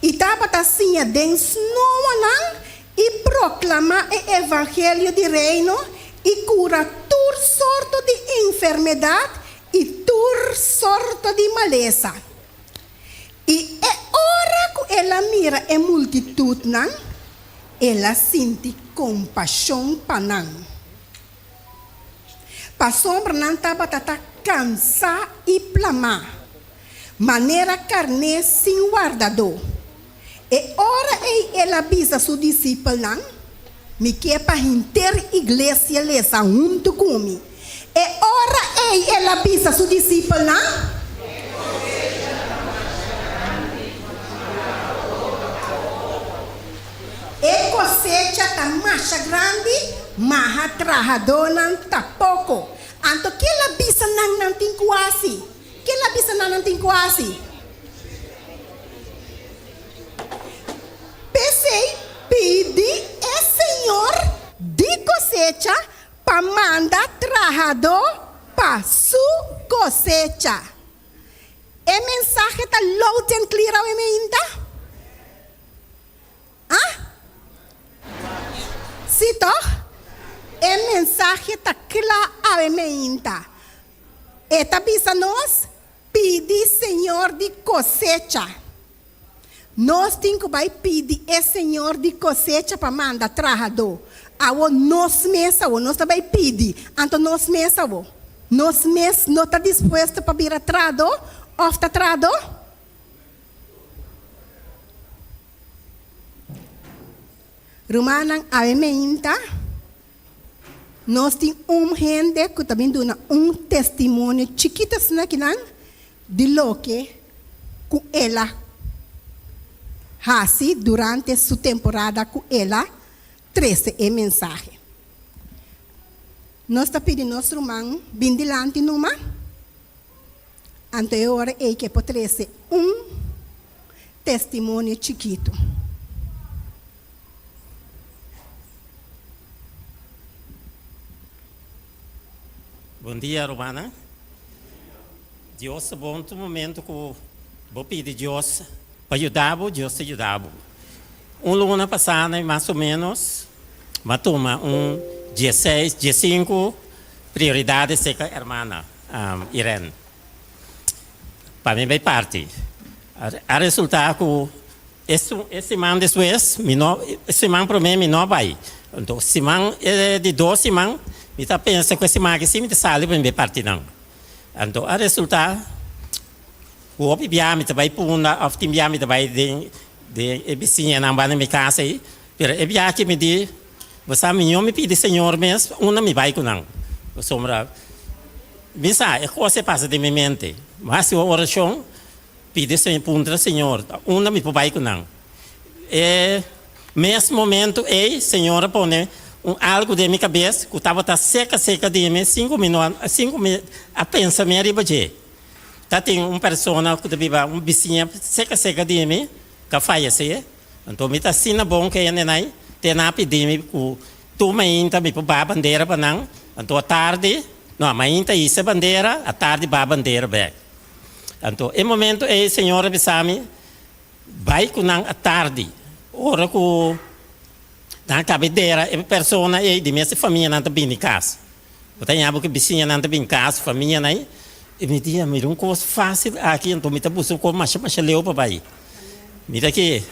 i tabata siña den snoanan i proklamá e evangelio di Reino i kura tur sorto di enfermedat i tur sorto di malesa. I e ora ku el a mira e multitutnan, el a sinti kompashon pa nan, pasobra nan tabata ta kansá i plamá, manera karné sin wardadó. E ora ei el a bisa su disipelnan, Mi ke pa henter iglesia lesa huntu ku mi. E ora ei el a bisa su disipelnan. E kosecha ta masha grandi, ma ha trahadónan ta poko. Anto ke el a bisa nan nan tin ku hasi? Ke el a bisa nan nan tin ku hasi? P'esei, pidi e Señor di kosecha pa manda trahadó pa su kosecha. E mensahe ta loud and clear awe meinta? Ah? Sí tòg? E mensahe ta kla awe meinta. E ta bisa nos, Pidi Señor di kosecha. Nos tin ku bai pidi e Señor di kosecha pa manda trahadó. Awo nos mes awo nos ta bai pidi, anto nos mes awo. Nos mes no ta dispuesto pa bira trahadó òf ta trahadó? Rumannan, awe meinta nos tin un hende ku ta bin duna un testimonio chikito asina kinan di loke ku el a hasi durante su temporada ku el a trese e mensahe. Nos ta pidi nos ruman bin dilanti numa, anto e ora ei ke por trese un testimonio chikitu. Bon dia rumannan. Dios ta bon tur momento ku bo pidi Dios pa yuda bo, Dios ta yuda bo. Un luna pasá mas o menos mi a tuma un dieseis, diesinku prioridades serka hermana Irene pa mi bai parti. A resulta ku. E siman despues mi no, e siman prome mi no a bai. Anto siman di dos siman mi ta pensa ku e siman aki si mi ta sali pa mi bai parti nan. Anto a resulta ku hopi bia mi ta bai Punda òf tin bia mi ta bai den den e bisiñanan banda mi kas ei, pero e bia aki mi di, bo sa miñó mi pidi Señor mes unda mi bai ku nan, pasobra mi sa e kos ei pasa den mi mente. Mi hasi un orashon. Pidi Señor, puntra Señor, ta unda mi por bai ku nan? E mes momento ei, Señor a pone un algu den mi kabes ku tabata seka seka di mi sin ku mi no a, sin ku mi a pensa mi ariba dje. Ta tin un persona ku ta biba, un bisiña seka seka di mi ku a fayesé, anto mi ta asina bon ku e hendenan te nan a pidi mi ku tur mainta mi por baha bandera pa nan, anto atardi, no, mainta hisa bandera, atardi baha bandera bèk. Anto e momento ei Señor a bisa mi, Bai ku nan atardi. Ora ku nan a kaba e dera, e persona ei di mes e famianan ta bini kas. Bo ta ña bo ku e bisiñanan ta bini kas, famianan ei. I mi di, Mira un kos fásil aki, anto mi ta buska un kos masha masha leu pa bai. Mira ki,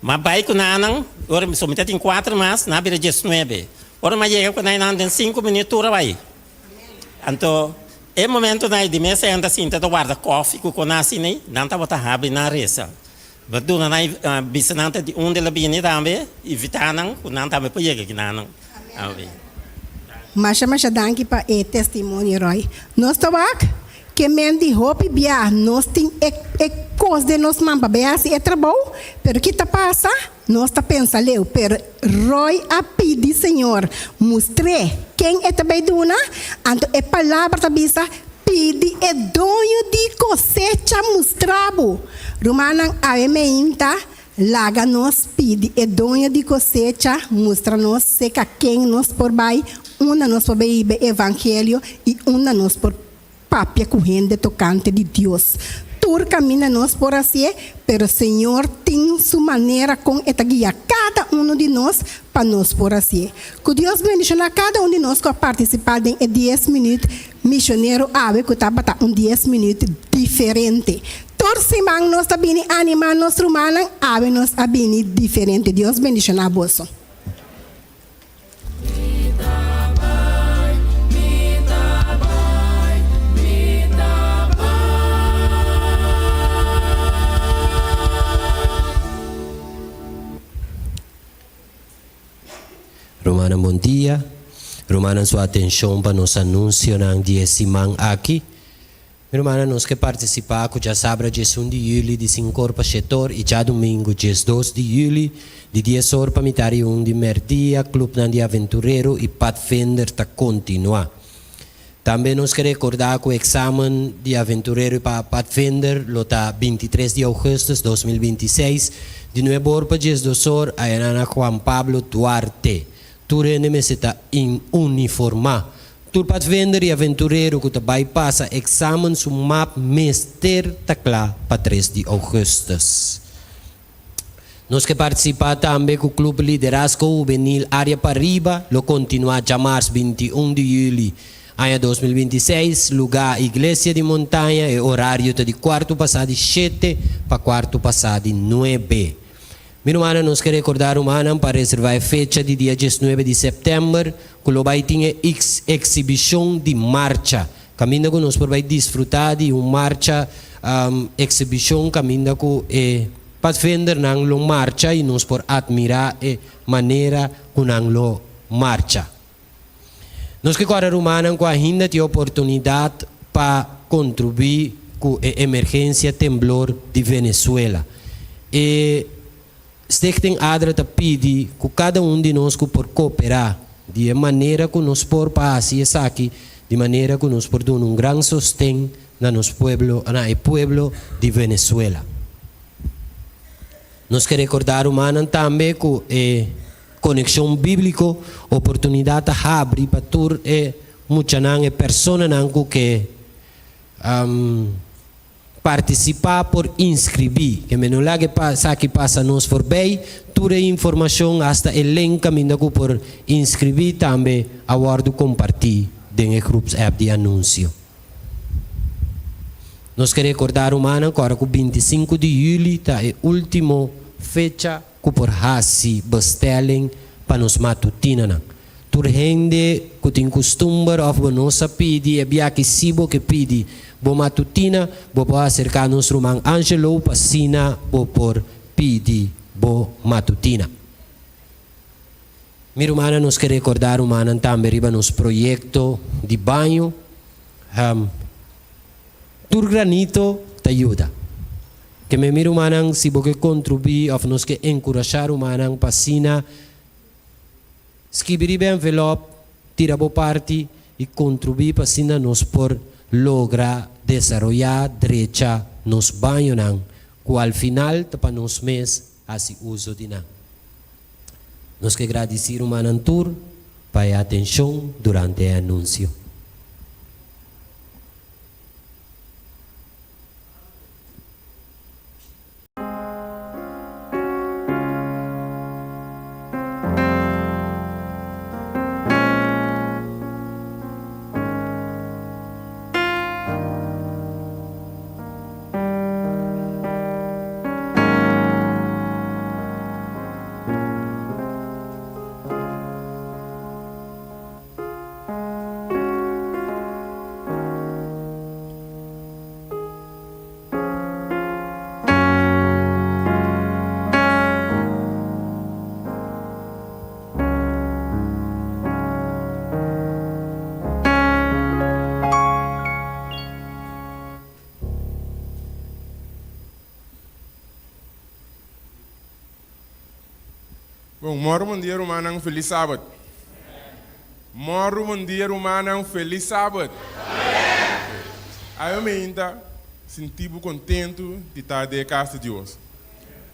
m'a bai ku nannan, ora mi so mi ta tin kuater mas, nan a bira diesnuebe. Ora m'a yega ku nan, nan den sinku minüt tur a bai. Anto e momentonan ei di mes hende a sinta ta warda kofi ku kon hasi nei, nan tabata habri nan resa. Bo duna nan bisa nan ta di unda el a bini tambe, invitá nan ku nan tambe por yega kinanan. Amen. Masha masha danki pa e testimonio Roy. Nos ta wak ke men di hopi bia nos tin e e kos den nos man pa bay hasi e trabou, pero ki ta pasa? Nos ta pensa leu, pero Roy a pidi Señor mustr'é ken e ta bay duna, anto e palabra ta bisa, Pidi e doño di kosecha mustra bo. Rumannan, awe meinta, laga nos pidi e doño di kosecha mustra nos seka ken nos por bay, unda nos por bay hiba e evangelio i unda nos por papia ku hende tokante di Dios. Tur kaminda nos por hasié, pero Señor tin su manera kon e ta guia kada unu di nos pa nos por hasié. Ku Dios bendishoná kada un di nos ku a partisipá den e dies minüt mishonero awe ku tabata un dies minüt diferente. Tur siman nos ta bini animá nos rumannan, awe nos a bini diferente. Dios bendishoná boso. Rumannan bon dia. Rumannan su atencion pa nos anuncionan di e siman aki. Mi rumannan nos ke partisipá ku djasabra diesun di yüli di sinku or pa shete or i djadumingu diesdos di yüli di dies or pa mitar i un di mèrdia klupnan di aventurero i padvinder ta kontinuá. Tambe nos ke rekordá ku eksamen di aventurero i pa padvinder lo ta 23 di ougùstùs 2026 di nuebe or pa diesdos or ayanan na Juan Pablo Duarte. Tur hende mester ta in uniformá. Tur padvinder i aventurero ku ta bai pasa eksamen su map mester ta kla pa tres di ougùstùs. Nos ke partisipá tambe ku Club Liderazgo Hubenil Área Pariba lo kontinuá djamars 21 di yüli aña 2026, lugá Iglesia di Montaña, e orario ta di kuartu pasá di shete pa kuartu pasá di nuebe. Mi rumannan, nos ke rekordá rumannan pa reservá e fecha di dia 19 di sèptèmber ku lo bai tin e eksibishon di marcha, kaminda ku nos por bai disfrutá di un marcha eksibishon kaminda ku e padvindernan lo marcha i nos por atmirá e manera ku nan lo marcha. Nos ke kòrda rumannan ku ainda tin oportunidat pa kontribuí ku e emergensia temblor di Venezuela. E Stichting ADRA ta pidi ku kada un di nos ku por koperá di e manera ku nos por pa hasi esaki di manera ku nos por duna un gran sosten na nos pueblo na e pueblo di Venezuela. Nos ke rekordá rumannan tambe ku e Konekshon bíbliko, oportunidat ta habri pa tur e muchanan, e personanan ku ke partisipá por inskribí. Ke men no laga e esaki pasa nos forbei. Tur e informashon, asta e link kaminda ku por inskribí tambe a wòrdu kompartí den e groepsapp di anunsio. Nos ke rekordá rumannan ku ora ku 25 di yüli ta e último. fecha ku por hasi bestelling pa nos matutinanan. Tur hende ku tin kustumber òf bo no sa pidi e biaha ki si bo ke pidi bo matutina, bo por aserká nos ruman Angelo pa asina bo por pidi bo matutina. Mi rumannan nos ke rekordá rumannan tambe riba nos proyekto di baño. Tur granito ta yuda. Ke men mi rumannan si bo ke kontribuí òf nos ke enkurashá rumannan pa asina skibi riba e envelòp, tira bo parti i kontribuí pa asina nos por logra desaroyá, drecha nos bañonan ku al final ta pa nos mes hasi uso di nan. Nos ke gradisí rumannan tur pa e atenshon durante e anunsio. Bon, mòru bon dia rumannan, felis sabat. Mòru bon dia rumannan, felis sabat. Awe meinta sinti bo kontentu di ta den e kas di Dios,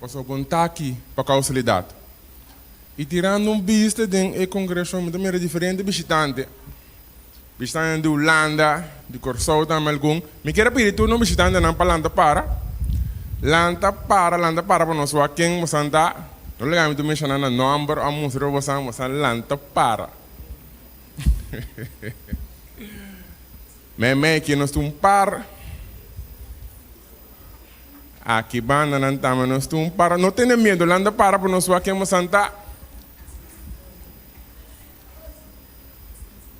pasobra bo no ta aki pa kausalidat. I tirando un bista den e kongregashon mi ta mira diferente bishitante. Bishitantenan di Hulanda, di Kòrsou tambe algun. Mi kier a pidi tur nos bishitantenan pa lanta para. Lanta para, lanta para pa nos wak ken bosan ta. No laga mi ta menshoná nan nòmber òf mustra pa bosan, bosan lanta para. Meimei aki nos tin un par. Aki bandanan tambe nos tin un par. No tene miedu, lanta para pa nos wak ken bosan ta.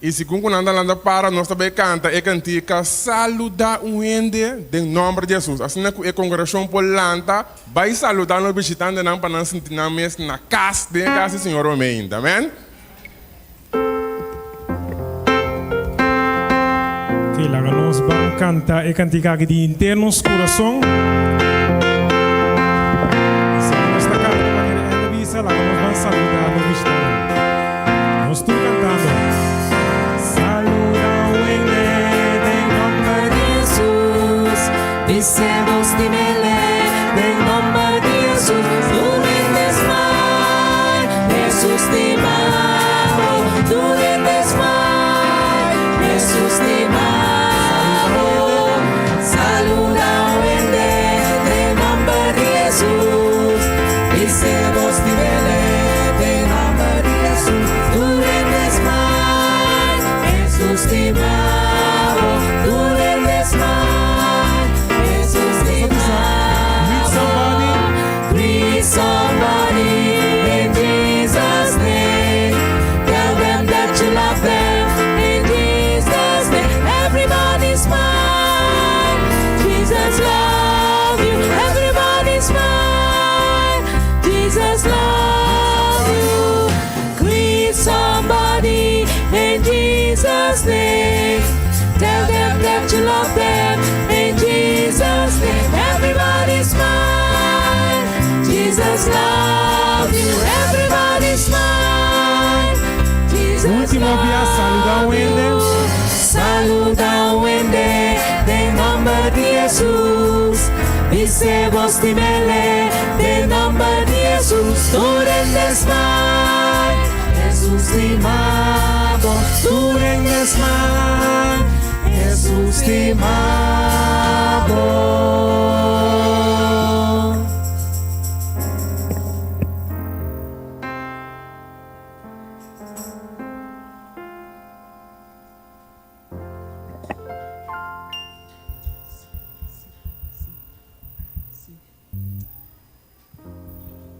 I segun ku nan ta lanta para, nos ta bai kanta e kantika Saludá un hende den nòmber di Hesus. Asina ku e kongregashon por lanta bai saludá nos bishitantenan pa nan sinti nan mes na kas, den e kas di Señor Omein. Amèn. Ok, laga nos ban kanta e kantika aki di henter nos kurason. I si nos ta kanta manera Ed a bisa, laga nos ban saludá nos bishitantenan. Nos tur cantando. Saluda wende den nomber di Jesus, Bis'e bos di mele den nomber di Jesus, Tur hende smile, Jesus stima bo, Tur hende smile, Jesus stima bo. Saluda wende den nomber di Jesus, Bis'e bos di mele den nomber di Jesus, Tur hende smile, Jesus stima bo, Tur hende smile, Jesus stima bo. Greet somebody in Jesus name, Tell them that you love them in Jesus name. Everybody smile, Jesus love you. Everybody smile, Jesus love you. Greet somebody in Jesus name. Tell them that you love them in Jesus name. Everybody smile, Jesus love you. Everybody smile, Jesus Último bia, saluda love wende. you. Saluda wende den nomber di Jesus. Bis'e bo stim'é den nomber di Jesus. Tur hende smile, Jesus stima bo. Tur hende smile, Jesus stima bo.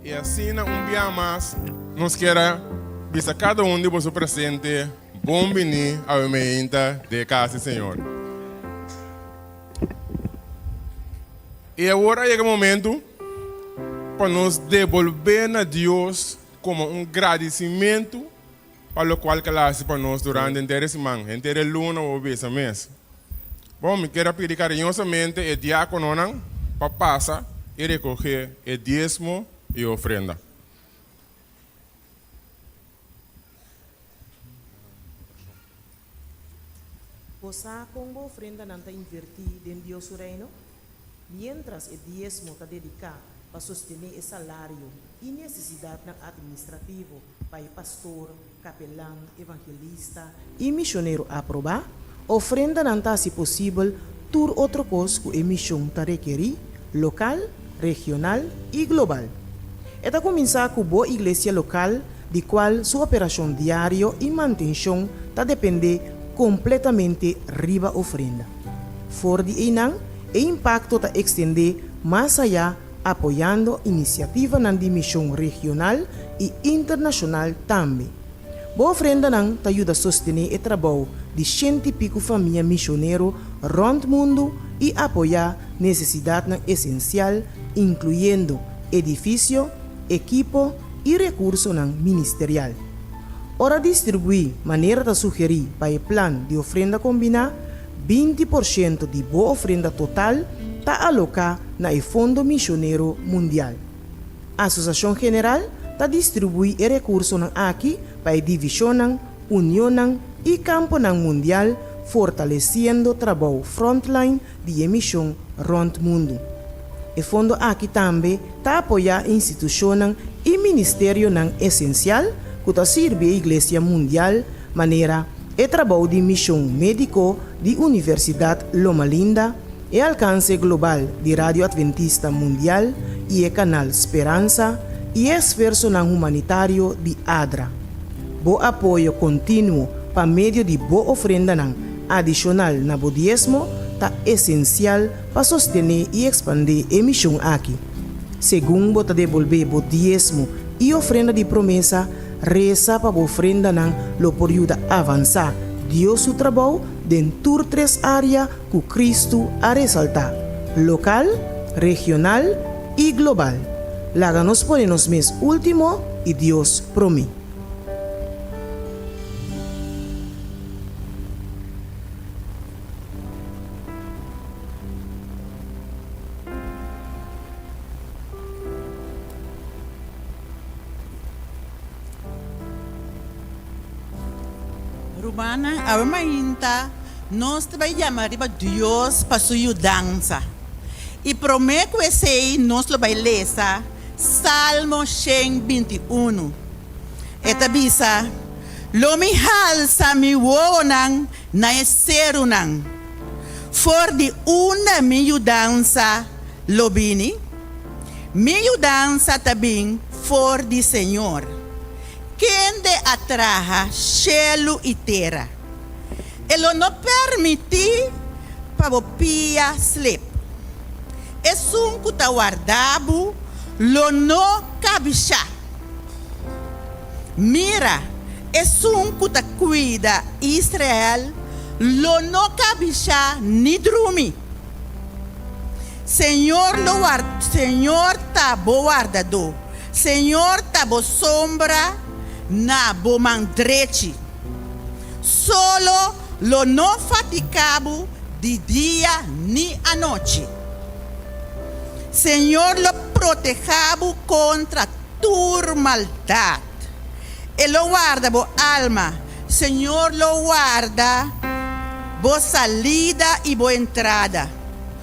I asina un bia mas nos kier a bisa kada un di boso presente bon bini awe meinta den e kas di Señor. I awor a yega momentu pa nos debolbé na Dios komo un gradisimentu pa lokual ku el a hasi pa nos durante henter e siman, henter e luna bo bisa mes. Bon, mi kier a pidi kariñosamente e diákononan pa pasa i rekogé e diesmo i ofrenda. Bo sa kon bo ofrendanan ta invertí den Dios su Reino? Miéntras e diesmo ta dediká pa sostené e salario i nesesidatnan atministrativo pa e pastor, kapelan, evangelista i misionero aprobá, ofrendanan ta hasi posibel tur otro kos ku e mishon ta rekerí, lokal, regional i global. E ta kuminsá ku bo iglesia lokal di kual su operashon diario i mantenshon ta dependé kompletamente riba ofrenda. For di einan, e impakto ta ekstendé mas ayá apoyando inisiativanan di mishon regional i internashonal tambe. Bo ofrendanan ta yuda sostené e trabou di shenti piku famia mishonero rònt mundu i apoyá nesesidatnan esensial, inkluyendo edifisio, ekipo i rekursonan ministerial. Ora distribuí manera ta sugerí pa e plan di ofrenda kombiná, 20% di bo ofrenda total ta aloká na e Fondo Misionero Mundial. Asosiashon General ta distribuí e rekursonan aki pa e divishonnan, unionnan i kamponan mundial fortalesiendo trabou frontline di e mishon rònt mundu. E fondo aki tambe ta apoyá institushonnan i ministerionan esensial ku ta sirbi e Iglesia mundial manera e trabou di mishon médiko di Universidat Loma Linda, e alkanse global di Radio Adventista Mundial i e kanal Speransa i e esfuersonan humanitario di ADRA. Bo apoyo kontinuo pa medio di bo ofrendanan adishonal na bo diesmo ta esensial pa sostené i ekspandé e mishon aki. Segun bo ta debolbé bo diesmo i ofrenda di promesa, resa pa bo ofrendanan lo por yuda avansá Dios su trabou den tur tres área ku Kristu a resaltá, lokal, regional i global. Laga nos pone nos mes último i Dios promé. Rumannan, awe mainta nos ta bai yama riba Dios pa su yudansa. I promé ku esei nos lo bai lesa Salmo 121. E ta bisa, Lo mi halsa mi wowonan na e serunan. For di unda mi yudansa lo bini? Mi yudansa ta bin for di Señor, kende a traha shelu i tera. E lo no permití pa bo pia slip. Esun ku ta warda bo lo no kabishá. Mira, esun ku ta kuida Israel lo no kabishá ni drumi. Señor lo ward Señor ta bo wardadó, Señor ta bo sombra na bo man drechi. Solo lo no faticá bo di dia ni anochi. Señor lo protehá bo contra tur maldad. E lo warda bo alma. Señor lo warda bo salida i bo entrada,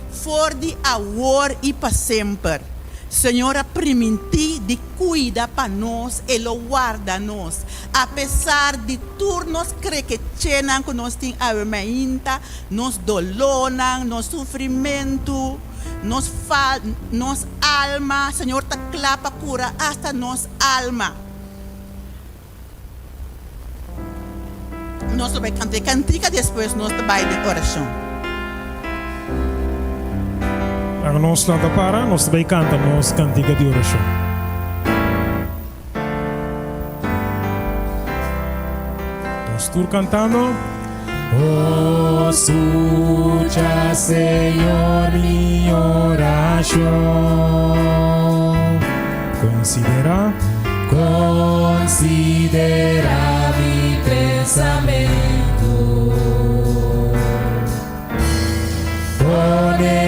for di awor i pa semper. Señor a primintí di kuida pa nos, E lo warda nos. Apesar di tur nos krekechenan ku nos tin awe mainta, nos dolónan, nos sufrimentu, nos fal, nos alma, Señor ta kla pa kura asta nos alma. Nos lo bai kanta e kantika despues nos ta bai den orashon. Laga nos lanta para, nos ta bai kanta nos kantika di orashon. tur kantando. O skucha, Señor, mi orashon. Konsiderá. Konsiderá mi pensamentu. Pone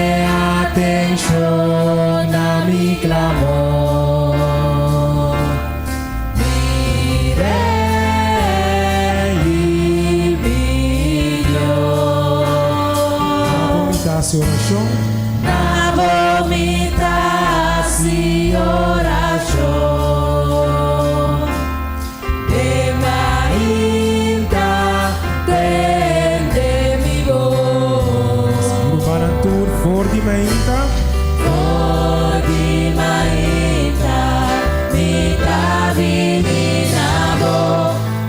atenshon na mi klamor. Mi Rei i mi Dios. Na bo mi ta hasi orashon. Na bo mi ta hasi orashon. Den mainta tende mi bos. Sigur banan tur for di mainta. For di mainta mi ta bini na bo,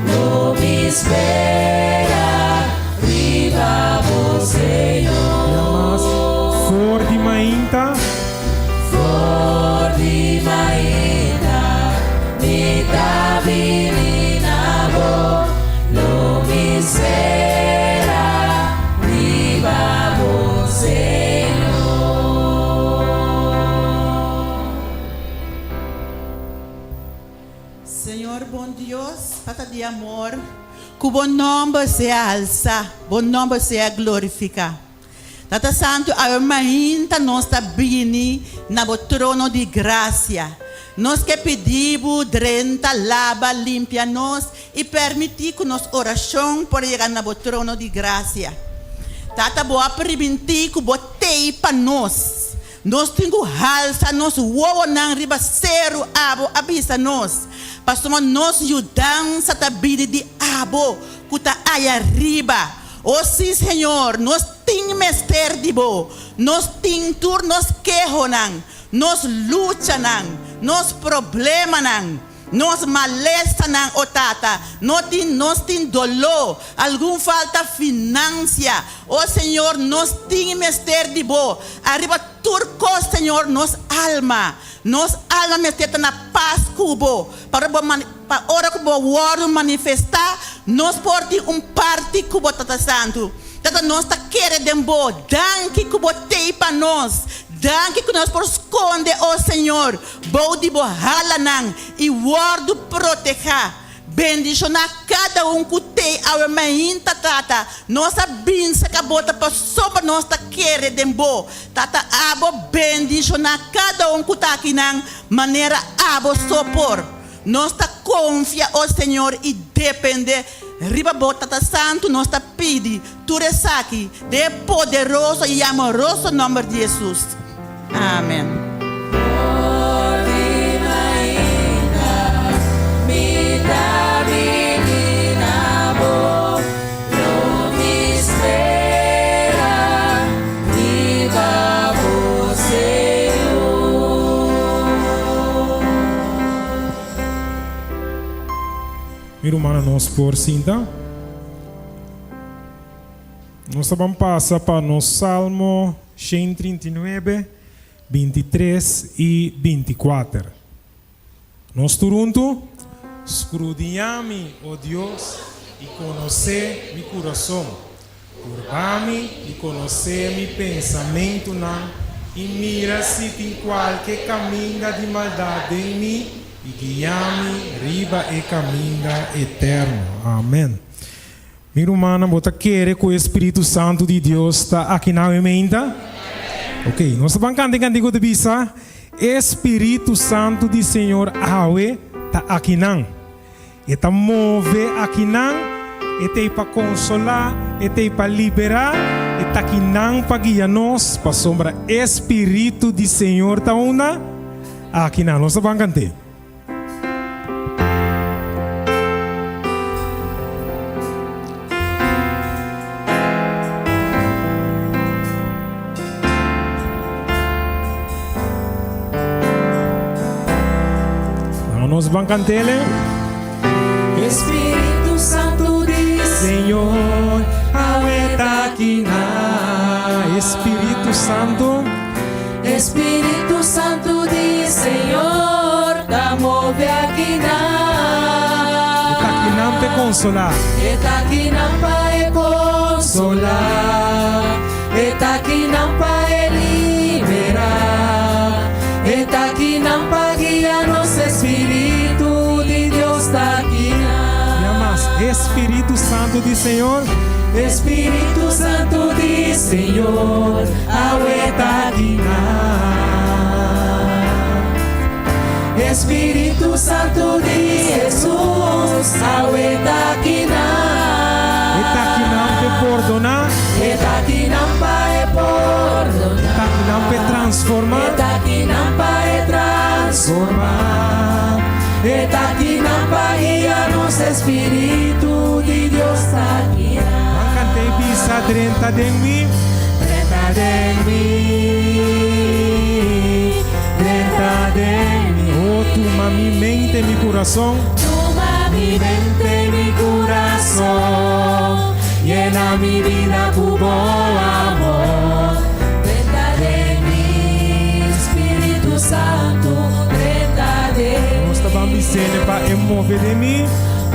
lo mi spera riba bo, Señor. Bia mas, for di mainta. For di mainta mi ta bini na bo, lo mi spera riba bo, Señor. Señor bon Dios, Tata di amor, ku bo nomber sea alsá, bo nomber sea glorifiká. Tata Santu, awe mainta nos ta bini na bo trono di grasia. Nos ke pidi bo drenta, laba, limpia nos i permití ku nos orashon por yega na bo trono di grasia. Tata, bo a primintí ku bo t'ei pa nos. Nos tin ku halsa nos wowonan riba seru abo a bisa nos, pasobra nos yudansa ta bini di abo ku ta aya riba. O sí, Señor, nos tin mester di Bo. Nos tin tur nos kehonan, nos luchanan, nos problemanan, nos malesanan, o Tata. No tin, nos tin doló, algun falta finansia. O Señor, nos tin mester di Bo. Ariba tur kos, Señor, nos alma, nos alma mester ta na pas ku Bo, pa ora Bo Pa ora ku bo wòrdu manifestá, nos por tin un parti ku bo Tata Santu. Tata, nos ta kere den bo. Danki ku bo t'ei pa nos. Danki ku nos por skonde, o Señor, bou di bo halanan i wòrdu protehá. Bendishoná kada un ku t'ei awe mainta, Tata. Nos a binse ka bo ta pasobra nos ta kere den bo. Tata, abo bendishoná kada un ku ta akinan manera abo so por. Nos ta konfia, o Señor, i depende riba Bo. Tata Santu, nos ta pidi tur esaki den e poderoso i amoroso nòmber di Hesus. Amen. Mi rumannan nos por sinta. Nos ta ban pasa pa nos Salmo 139, 23 i 24. Nos tur huntu, Skrudiñá mi, o Dios, i konosé mi kurason. Purba mi i konosé mi pensamentunan, i mira si tin kualke kaminda di maldat den mi, i guia mi riba e kaminda eterno. Amen. Mi rumannan, bo ta kere ku e Spiritu Santu di Dios ta aki na awe meinta? Ok, nos ta ban kanta e kantiku ta bisa, E Spiritu Santu di Señor awe ta akinan. E ta move akinan, e ta ei pa konsolá, e ta ei pa liberá, e ta akinan pa guia nos, pasobra e Spiritu di Señor ta unda? Akinan. Nos ta ban kant'é. Nos ban cantele. Espíritu Santo di Señor, awe ta aki na. Espíritu Santo. Espíritu Santo di Señor, ta move aki na. E ta aki nan p'e consola. konsolá. E ta akinan pa e konsolá. E ta akinan pa e liberá. E ta akinan pa guia nos Espíritu di Dios ta akinan. Ya mas, Espíritu Santu di Señor. Espíritu Santu di Señor, awe ta akinan. Espíritu Santu di Hesus, awe ta akinan. E ta akinan pa pordoná. E ta akinan pa e pordoná. E ta akinan pa transformá. E ta akinan pa e transformá. E ta akinan pa guia nos Espíritu di Dios ta akinan. Ban kant'é bisa drenta den mi. Drenta den mi, drenta den mi. Oh, tuma mi mente, mi kurason. Tuma mi mente, mi kurason. Yena mi bida ku bo amor. Drenta den mi, Spiritu Santu, drenta den mi. Nos ta ban bis'é pa e move den mi.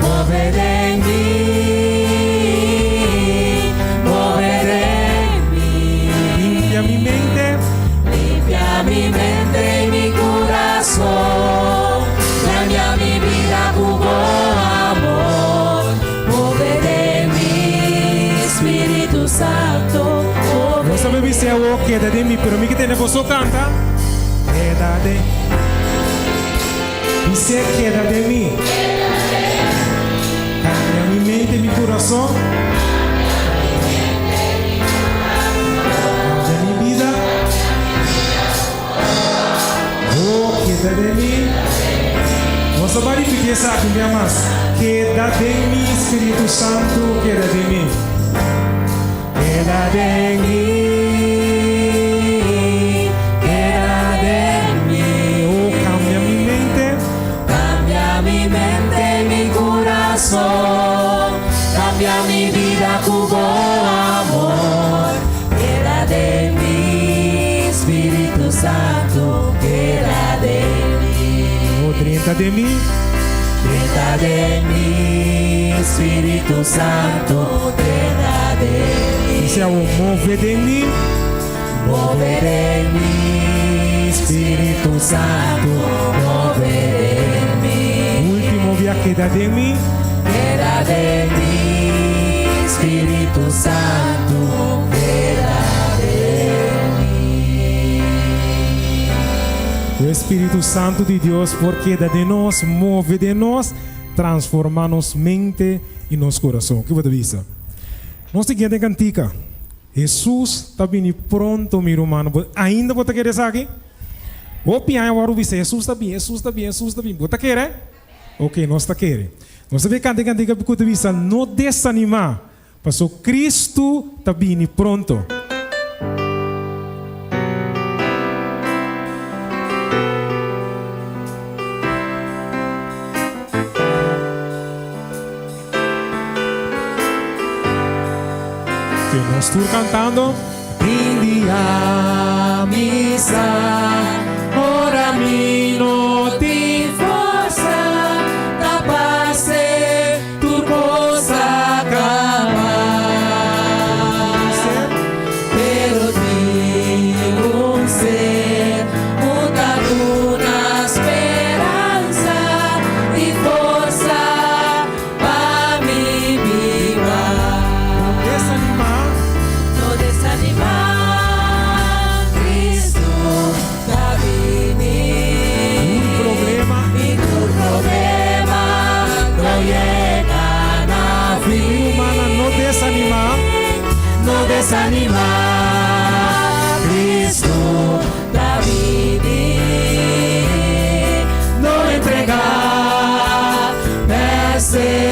Move den mi, move den mi. Limpia mi mente. Limpia mi mente i mi kurason. Kambia mi bida ku bo amor. Move den mi, Spiritu Santu. Move. Nos ta bai bis'é awor keda den mi, pero mi ke tende boso kanta. Keda den. Bis'é keda den mi. Kambia mi mente, mi kurason. Kambia mi bida. Oh, keda den mi. Nos ta bai ripití esaki un bia mas. Keda den mi, Spiritu Santu, keda den mi. Keda den mi, keda den mi. Oh, kambia mi mente. Kambia mi mente, mi kurason. Kambia mi bida ku bo amor. Keda den mi, Spiritu Santu, keda den mi. Oh, drenta den mi. Drenta den mi, Spiritu Santu, drenta den mi. Bis'é awor move den mi. Move den mi, Spiritu Santu, move den mi. Último bia keda den mi. Keda den mi, Spiritu Santu, keda den mi. E Spiritu Santu di Dios por keda den nos, move den nos, transformá nos mente i nos kurason. Kiko bo ta bisa? Nos siguiente kantika, Hesus ta bini pronto, mi ruman. Bo ainda bo ta kere esaki? Hopi aña wòrdu bisa, Hesus ta bini, Hesus ta bini, Hesus ta bini. Bo ta kere? Ok, nos ta kere. Nos ta bin kanta e kantika ku ta bisa, No desanimá, paso Kristu ta bini pronto. Ok, nos tur kantando. Tin dia mi sa ora mi no tin forsa ta parse tur kos a kaba. Pero tin un ser ku ta duna speransa i forsa pa mi biba. No desanimá. No desanimá, Cristo ta bini. Un problema. I tur problema no yega na fin. Rumannan, no desanimá. No desanimá, Cristo ta bini. No entregá, perseverá.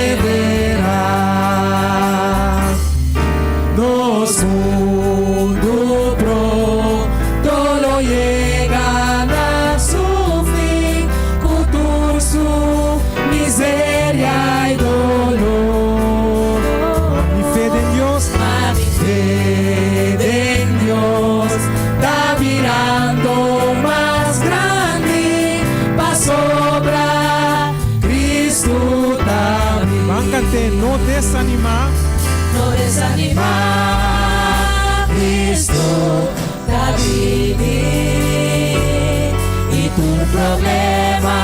Nos mundu pronto lo yega na su fin, ku tur su miseria i doló. Mi fe den Dios. Mi fe den desanimá, Cristo ta bini i tur problema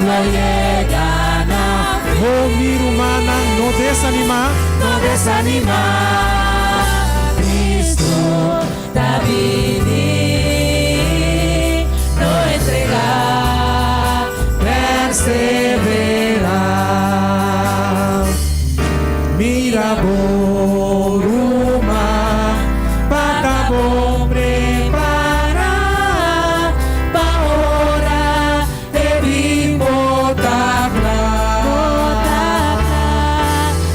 lo yega na fin. Oh mi rumannan, no desanimá. No desanimá, Cristo ta bini, no entregá, Perseverá. Mira bo ruman, pa ta bon prepará, pa ora e bin bo ta kla.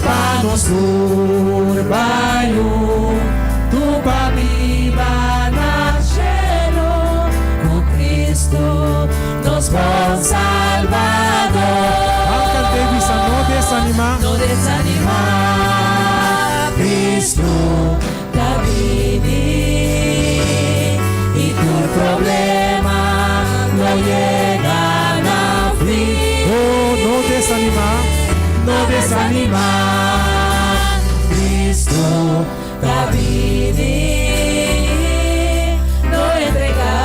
Pa nos tur bai huntu pa biba na shelu ku Cristo, nos bon Salbador. Ban kant'é bisa no desanimá. No desanimá, Cristo ta bini i tur problema lo yega na fin. Oh, no desanimá, No desanimá, Cristo ta bini, no entregá,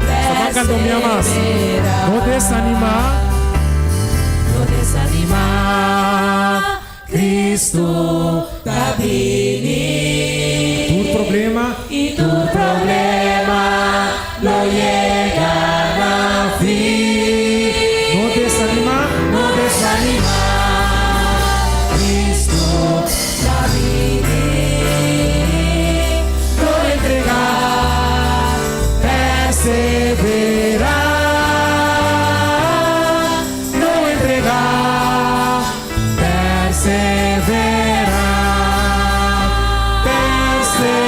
Ban kanta un bia mas. perseverá. No desanimá. No desanimá, Cristo ta bini. Tur problema. I tur problema lo yega na fin. No desanimá. No desanimá, Cristo ta bini. No entregá, Perseverá. No entregá, perseverá,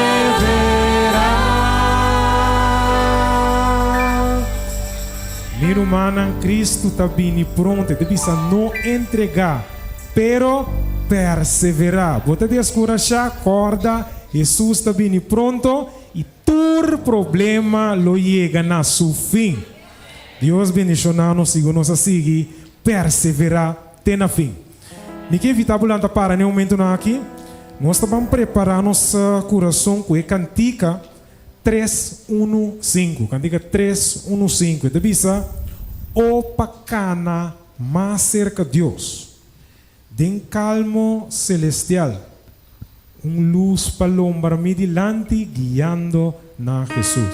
perseverá. Mi rumannan, Cristo ta bini pronto. E bisa no entregá, pero perseverá. Bo ta deskurashá, kòrda, Jesus ta bini pronto i tur problema lo yega na su fin. Dios bendishoná nos sigun nos a sigui perseverá te na fin. Mi ke invitá bo lanta para na e momentunan aki. Nos ta ban prepará nos kurason ku e kantika Tres unu sinku, kantika tres unu sinku, e ta bisa, O pa kana mas serka Dios, den kalmo selestial, un lus pa lombra mi dilanti guiando na Jesus.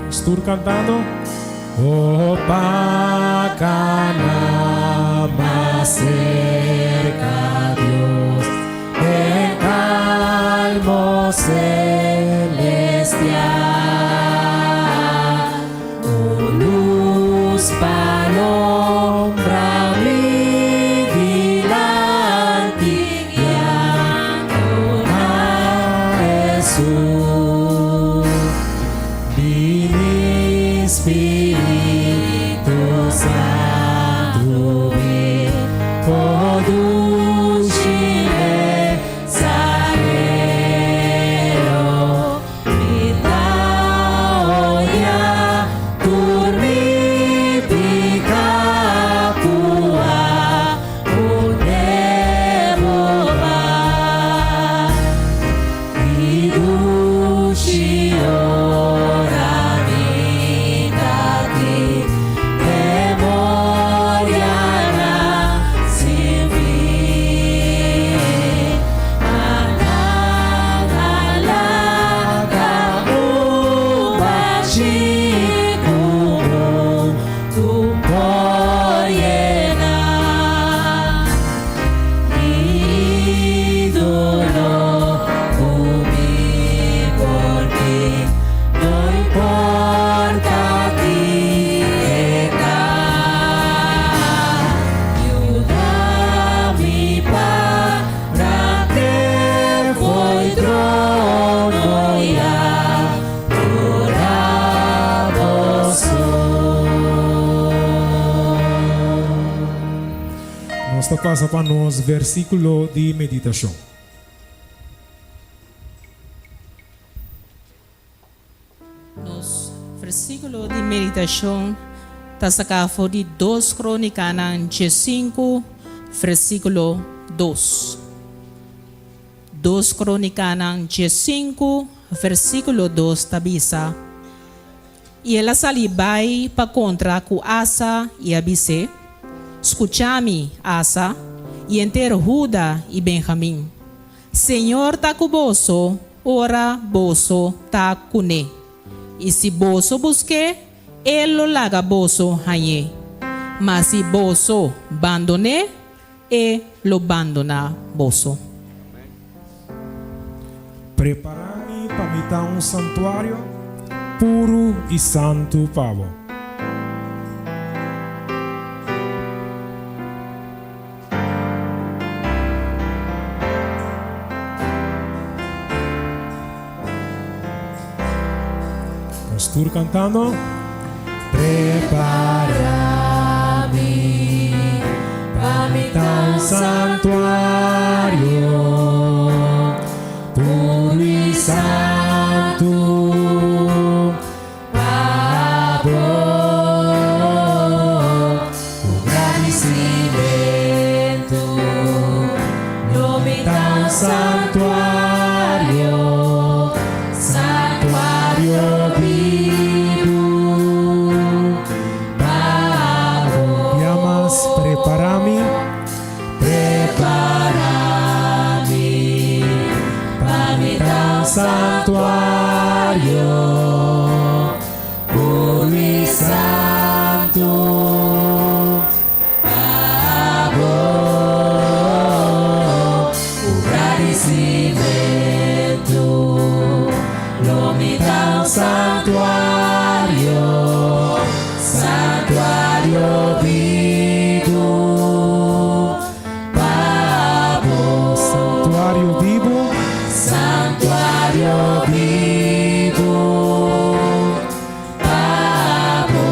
Nos tur cantando. Oh, pa cana mas cerca Dios, den calmo celestial. Un lus pa lombra mi dilanti, guiando na Jesus. Bini Spiritu Santu bin, o dushi Mensahero, mi ta odia tur mi piká ku a pone bo bai. I dushi ora mi ta tin memorianan sin fin. Ma nan a laga un bashí ku mundu por yena. I doló ku mi por tin, no importá ki edat. Yuda mi pa rank'é fo'i trono i adorá bo so. Nos ta pasa pa nos versíkulo di meditashon. Versíkulo di meditashon ta saká for di Dos Krónikanan diesinku, versíkulo dos. Dos Krónikanan diesinku, versíkulo dos ta bisa, I el a sali bai pa kontra ku Asa i a bis'é, Skucha mi, Asa, i henter Huda i Benhamin. Señor ta ku boso ora boso ta kuné, i si boso busk'é, e lo laga boso hañ'é, ma si boso bandon'é, e lo bandoná boso. Prepará mi pa mi ta un santuario puru i santu pa bo. Nos tur cantando. Prepara mi pa mi ta un santuario puro y santo Pa bo ku gradisimentu lo mi ta un santuario, santuario bibu pa bo. Bia mas prepara mi, prepara mi pa mi ta un santuario. Puru i santu pa bo, ku gradisimentu lo mi ta un santuario, santuario bibu pa bo. Santuario bibu. Santuario bibu pa bo.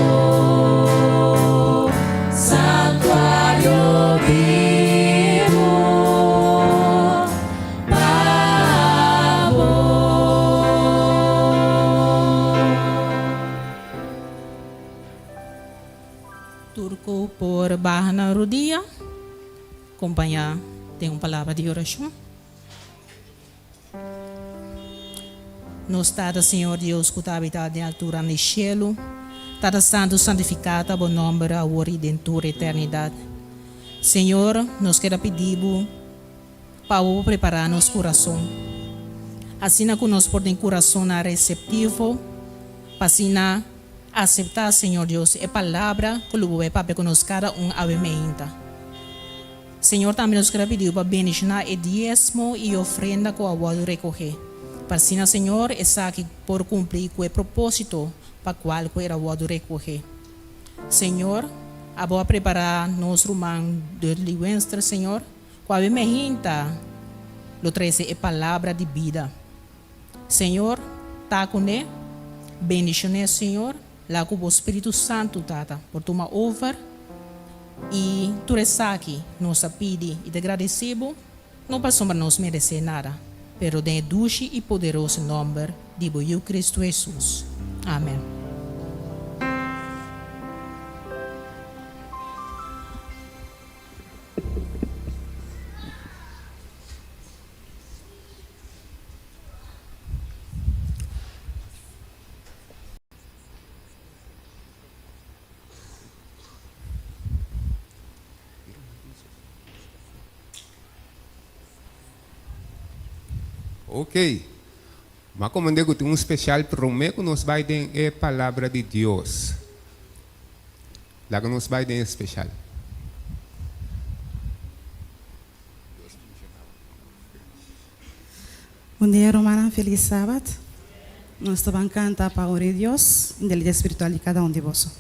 Santuario bibu pa bo. Tur ku por baha nan rudia, kompañá den un palabra di orashon. Nos Tata Señor Dios ku ta habitá den alturan di shelu, Tata Santu santifiká ta bo nòmber awor i den tur eternidat. Señor, nos keda pidi bo pa bo prepará nos kurason, asina ku nos por tin kurasonnan reseptivo pa asina Aseptá, Señor Dios, e palabra ku lo bo bai papia ku nos kada un awe meinta. Señor, tambe nos kere pidiu pa bendishoná e diesmo i ofrenda ku a wòrdu rekohé, pa asina, Señor, esaki por kumpli ku e propósito pa kual ku el a wòrdu rekohé. Señor, abo a prepará nos ruman Dudley Wenster, Señor, ku awe meinta lo trese e palabra di bida. Señor ta cu ne, bendicion'é Señor, la cu bo Spiritu Santu Tata por tuma over y tur esaki nos a pidi y ta gradeci bo, no pasobra nos merece nada, pero den e dushi y poderoso nomber di bo Yiu Cristo Jesus. Amen. Ok. Ma komand'é ku tin un spesial promé ku nos bai den e Palabra di Dios. Laga nos bai den e spesial. Bon dia rumannan, felis sabat. Nos ta ban kanta pa ora e Dios den lida spiritual di kada un di boso.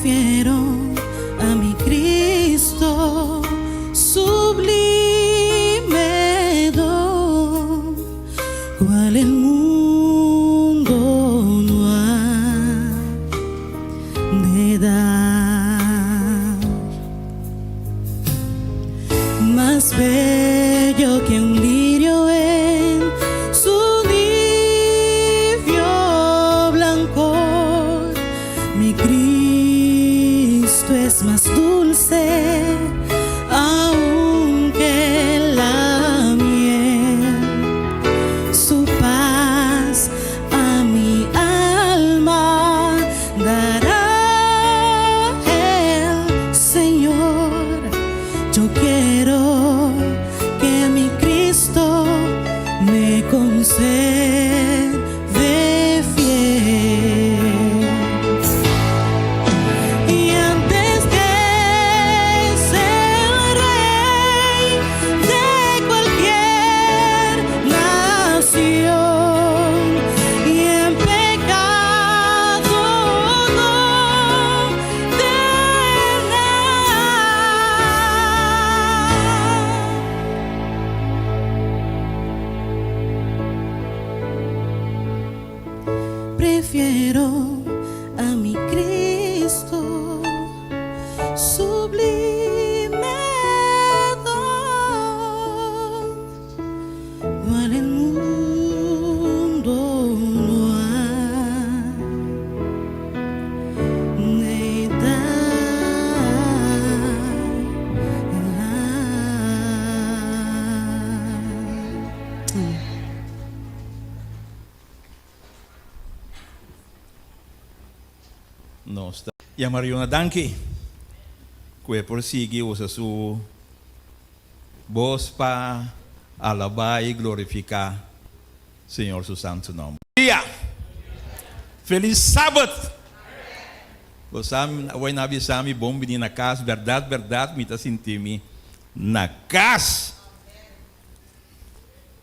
Prefiero a mi Cristo, sublime don, cual el mundo no ha de dar. Mas bello que un lirio en su níveo blancor, mi Cristo es mas dulce aún que la miel. Su paz a mi alma dará el Señor. Yo quiero que mi Cristo me conserve fiel. Y antes que ser rey de cualquier nación y en pecado condenar. Prefiero a mi Cristo, sublime don, cual el mundo no ha de dar. Nos ta yama Riona danki ku e por sigui usa su bos pa alabá i glorifiká Señor su santu nòmber. Dia! Felis Sabat! Bo sa, awor nan a bisa mi bon bini na kas, bèrdat bèrdat mi ta sinti mi na kas.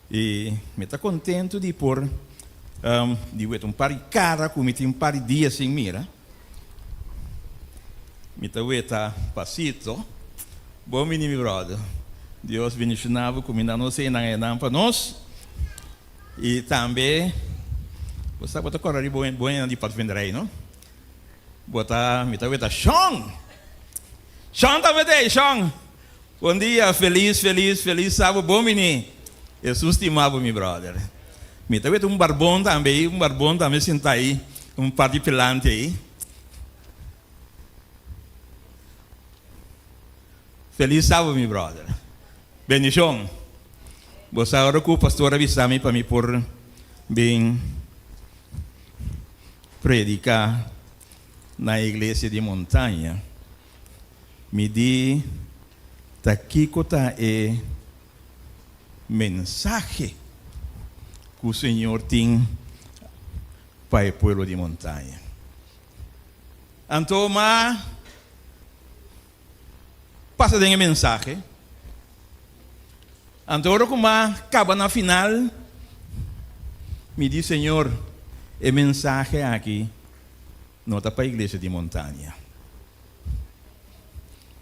I mi ta kontentu di por di wet un par di kara ku mi tin un par di dia sin mira. Mi ta weta pasito. Bon bini mi bròder. Dios bendishoná bo ku mi na nos einan einan pa nos. I tambe bo sa bo ta kòrda riba bo einan di patvenderij no. Bo ta mi ta weta Shon! Shon ta weta ei Shon! Bon dia, felis, felis, felis sabo bon bini. Hesus stima bo mi brother. Mi ta weta un barbon tambe ei, un barbon tambe sinta ei, un par di pilante ei. Felis sabo mi brother. Bendishon. Bo sa ora ku pastor a bisa mi pa mi por bin predica na iglesia di montaña. Mi di, Ta kiko ta e mensahe ku Señor tin pa e pueblo di montaña? Anto m'a pasa den e mensahe. Anto ora ku m'a kaba na final, mi di, Señor, e mensahe aki no ta pa iglesia di montaña.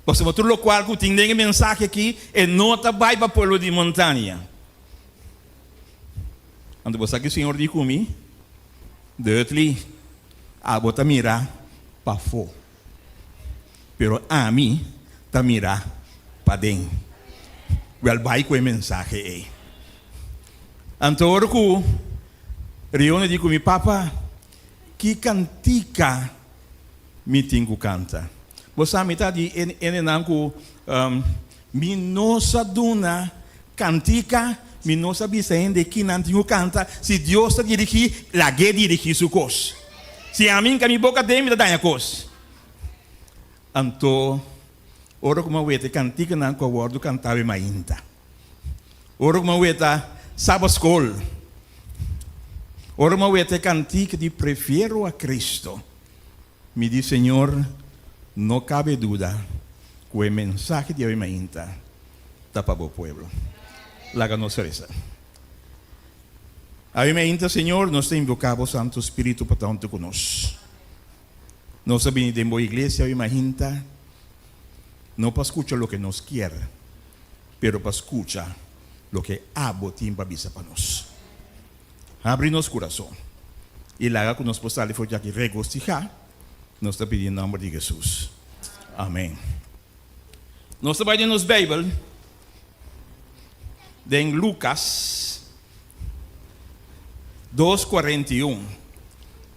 Pasobra tur lokual ku tin den e mensahe aki e no ta bai pa pueblo di montaña. Anto bo sa ki Señor di ku mi? Dutly, abo ta mira pafó, pero ami ta mira paden. Wèl bai ku e mensahe ei. Anto ora ku Rione di ku mi, Papa, ki kantika Mi tin ku kanta. Bo sa mi ta di e hendenan ku mi no sa duna kantika, mi no sa bisa hende kinan tin ku kanta, si Dios ta dirigí, lag'é dirigí su kos. Si ami hinka mi boka den mi ta daña kos. Anto ora ku mi a weta e kantikanan ku a wòrdu kantá awe mainta. Ora ku mi a weta Saba Skol. Ora ku mi a weta e kantika di Prefiero a Cristo. Mi di, Señor, no cabe duda cu e mensahe di awe mainta ta pa bo pueblo. Laga nos reza. Awe mainta, Señor, nos ta invoca bo Santo Spiritu pa ta hunto cu nos. Nos a bini den bo iglesia hoy mainta no pa scucha loke nos kier, pero pa scucha loke abo tin pa bisa pa nos. Habri nos curason y laga cu nos por sali for djaki regociha, nos ta pidi den nomber di Jesus. Amen. Nos ta bai den nos Bijbel den Lucas 2:41.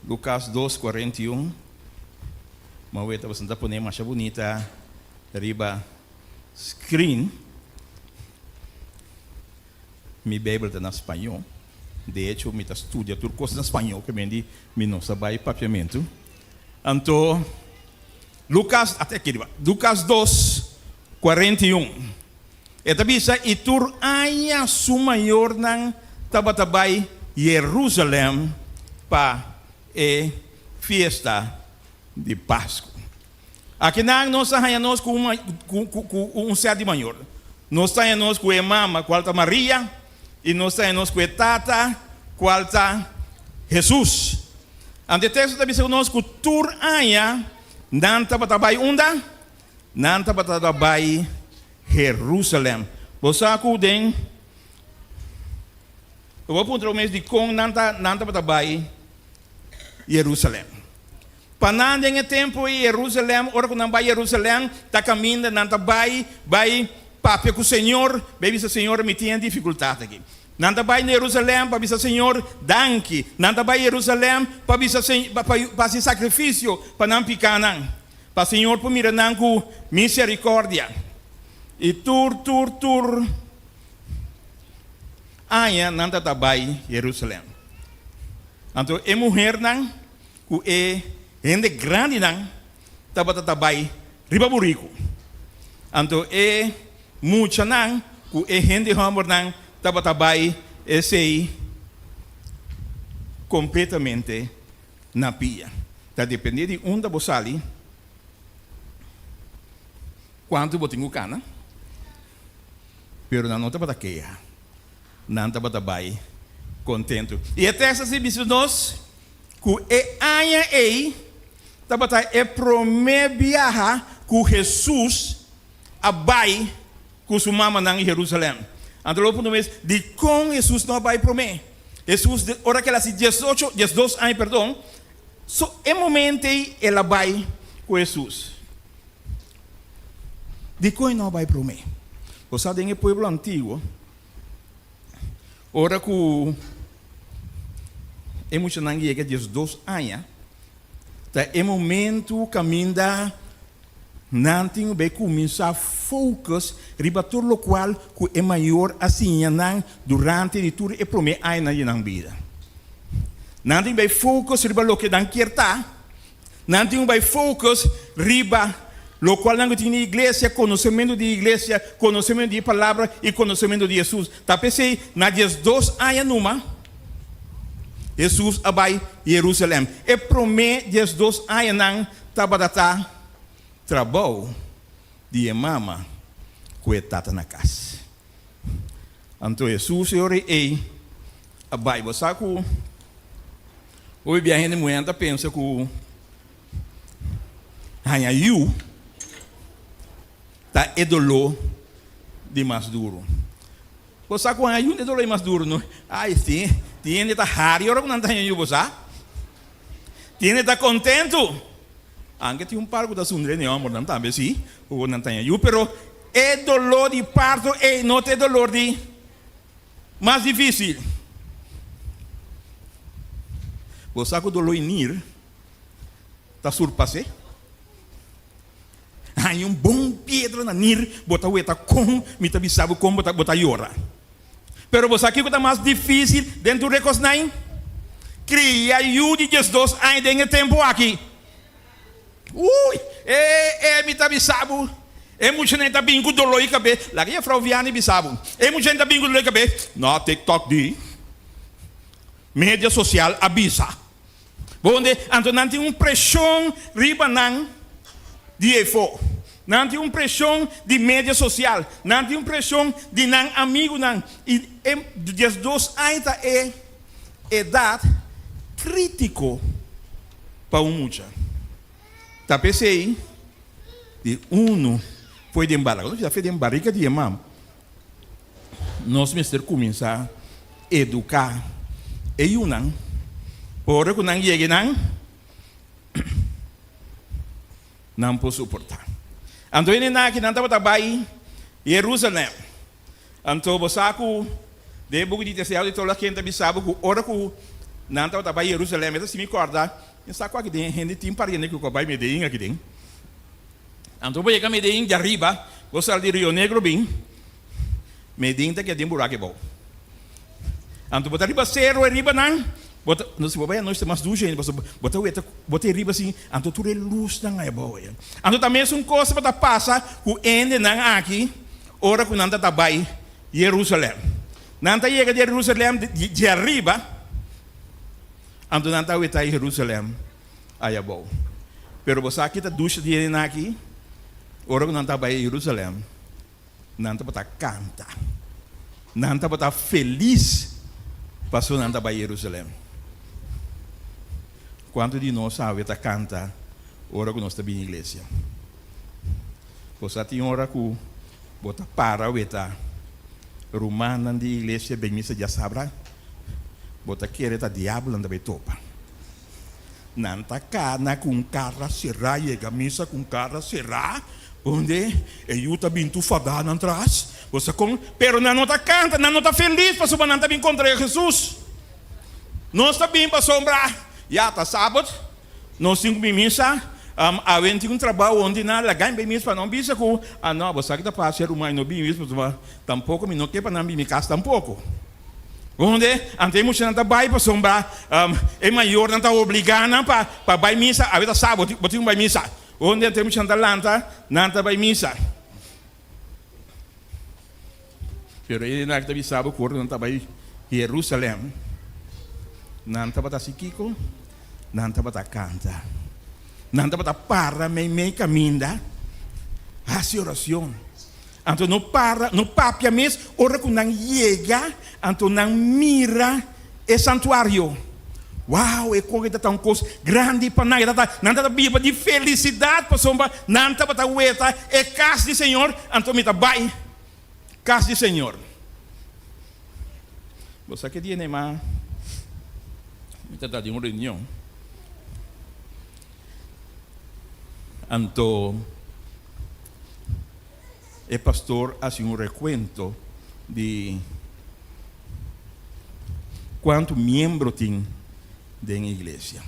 Lucas 2:41. Ma weta boso ta pone masha bunita riba screen. Mi Bijbel ta na spañó. De hecho, mi ta studia tur cos na spañó, ke men di mi no sa bai papiamentu. Anto, Lucas, ata aki riba, Lucas 2:41. E ta bisa, I tur aña su mayornan tabata bai Jerusalèm pa e fiesta di Pasku. Akinan nos ta haña nos ku un sèt di mayor. Nos ta haña nos ku e mama, kual ta Maria, i nos ta haña nos ku e tata, kual ta Hesus. Anto e teksto ta bisa ku nos ku tur aña nan tabata bai unda? Nan tabata ta bai Herusalèm. Bo sa ku den Bo por puntra bo mes dikon nan ta nan tabata bai Herusalèm. Pa nan den e tempu ei Herusalèm, ora ku nan bai Herusalèm, ta kaminda nan ta bai bai papia ku Señor, bai bisa Señor mi tin e difikultat aki. Nan ta bai na Herusalèm pa bisa Señor danki. Nan ta bai Herusalèm pa bisa pa hasi sakrifisio pa nan pikanan. Pa Señor por mira nan ku misericordia. I tur tur tur aña nan ta ta bai Jerusalem. Anto e muhernan ku e hende grandinan tabata ta bai riba buriku. Anto e muchanan ku e hende hombernan tabata bai esei kompletamente na pia. Ta depende di unda bo sali, kuantu bo tin ku kana, pero nan no tabata keha, nan tabata bai kontentu. I e tekst a bisa nos ku e aña ei tabata e promé biaha ku Hesus a bai ku su mamanan Jerusalèm. Anto lo puntra mes, dikon Hesus no a bai promé? Hesus, ora ku el a hasi diesocho, diesdos aña, perdon, so e momento ei el a bai ku Hesus. Dikon e no a bai promé? Bo sa den e pueblo antiguo, ora ku e muchanan yega diesdos aña, ta e momento kaminda Nan tin bay cuminsa focus riba tur locual cu e mayor a siña nan durante di tur e prome añanan di nan bida. Nan tin bay focus riba loke nan kier ta. Nan tin bay focus riba locual nan cu tin di iglesia, conocemento di iglesia, conocemento di e palabra y conocemento di Jesus. Ta p'esey na 12 aña numa Jesus a bay Jerusalem. E prome 12 añanan Tabata ta trabou di e mama ku e tata na kas. Anto Hesus e ora ei a bai. Bo sa ku hopi bia hende muhé ta pensa ku haña yu ta e doló di mas duru. Bo sa ku haña yu ta e doló di mas duru, no? Ai, tin hende ta hari ora ku nan ta haña yu, bo sa? Tiene ta kontentu. Anke tin un par ku ta sundre den hombernan tambe si, ku nan ta haña yu, pero e doló di parto ei no ta e dolor di mas difísil. Bo sa ku doló i nir ta surpas'é? Haña un bon piedra na nir, bo ta weta kon mi ta bisa bo kon bo ta bo ta yora. Pero bo sa kiko ta mas difísil den tur e kosnan? Kria yu di 12 aña den e tempu aki. Ui, e, e, mi ta bisa bo, e muchanan ta bin ku doló di kabes. Laga jefrou Vianney bisa bo. E muchanan ta bin ku doló di kabes. No, TikTok di. Media sosial a bisa. Bo wende, anto nan tin un preshon riba nan di efo. Nan tin un preshon di media sosial. Nan tin un preshon di nan amigunan. I e 12 aña ta e edat kritiko pa un mucha. Ta p'esei di unu fo'i den baraka, nos bisa fo'i den barika di e mama, nos mester kuminsá eduká e yunan pa ora ku nan yega nan, nan por soportá. Anto hende nan aki nan tabata bai Jerusalèm. Anto bo sa ku den e buki di Tercer di Todos Los ta bisa bo ku ora ku nan tabata bai Jerusalèm, e ta si mi kòrda, mi sa ku aki den hende tin pariente ku a bai Medellín aki den. Anto bo yega Medellín djariba, bo sali di Rio Negro bin, Medellín ta keda den buraki abou. Anto bo ta riba sero e riba nan, bo ta, no si bo bai anochi ta mas dushi ainda pasobra bo ta weta, bo ta e riba asin, anto tur e lusnan ai abou ei. Anto ta mesun kos tabata pasa ku hendenan aki ora ku nan ta ta bai Jerusalèm. Nan ta yega Jerusalèm di djariba, anto nan ta weta Jerusalèm ai abou. Pero bo sa ki ta dushi di hendenan aki? Ora ku nan ta bai Jerusalèm, nan tabata kanta. Nan tabata felis pasobra nan ta bai Jerusalèm. Kuantu di nos awe ta kanta ora ku nos ta bini iglesia? Bo sa tin ora ku bo ta para weta rumannan di iglesia den misa djasabra, bo ta kere ta diabelnan ta bai topa. Nan ta kana ku un kara será, yega misa ku un kara será, donde e yu ta bin tur fadá nan tras. Bo sa kon? Pero nan no ta kanta, nan no ta felis pasobra nan ta bin kontra Hesus. Nos ta bin pasobra ya ta sabat, nos tin ku bin misa, awe tin un trabou onde nan laga mi bin misa pa nan bisa ku, ah no, bo sa ki ta pasa e ruman no bin misa pasobra tampoko mi no ke pa nan bin mi kas tampoko. Hunde anto e muchanan ta bai pasobra e mayornan ta obligá nan pa pa bai misa. Awe ta sábado, bo tin ku bai misa. Hunde anto e muchanan ta lanta, nan ta bai misa. Pero e nan ta bisa bo ku ora nan ta bai Jerusalèm, nan tabata hasi kiko? Nan tabata kanta. Nan tabata para meimei kaminda hasi orashon. Anto no para, no papia mes, ora ku nan yega, anto nan mira e santuario. Wow, e kohe ta ta un kos grandi pa nan. E ta nan ta biba di felisidat pasobra nan tabata weta e kas di Señor, anto mi ta bai kas di Señor. Bo sa ke dia Neymar mi ta ta den un reunion, anto E pastor a hasi un rekuento di kuantu miembro tin den e iglesia.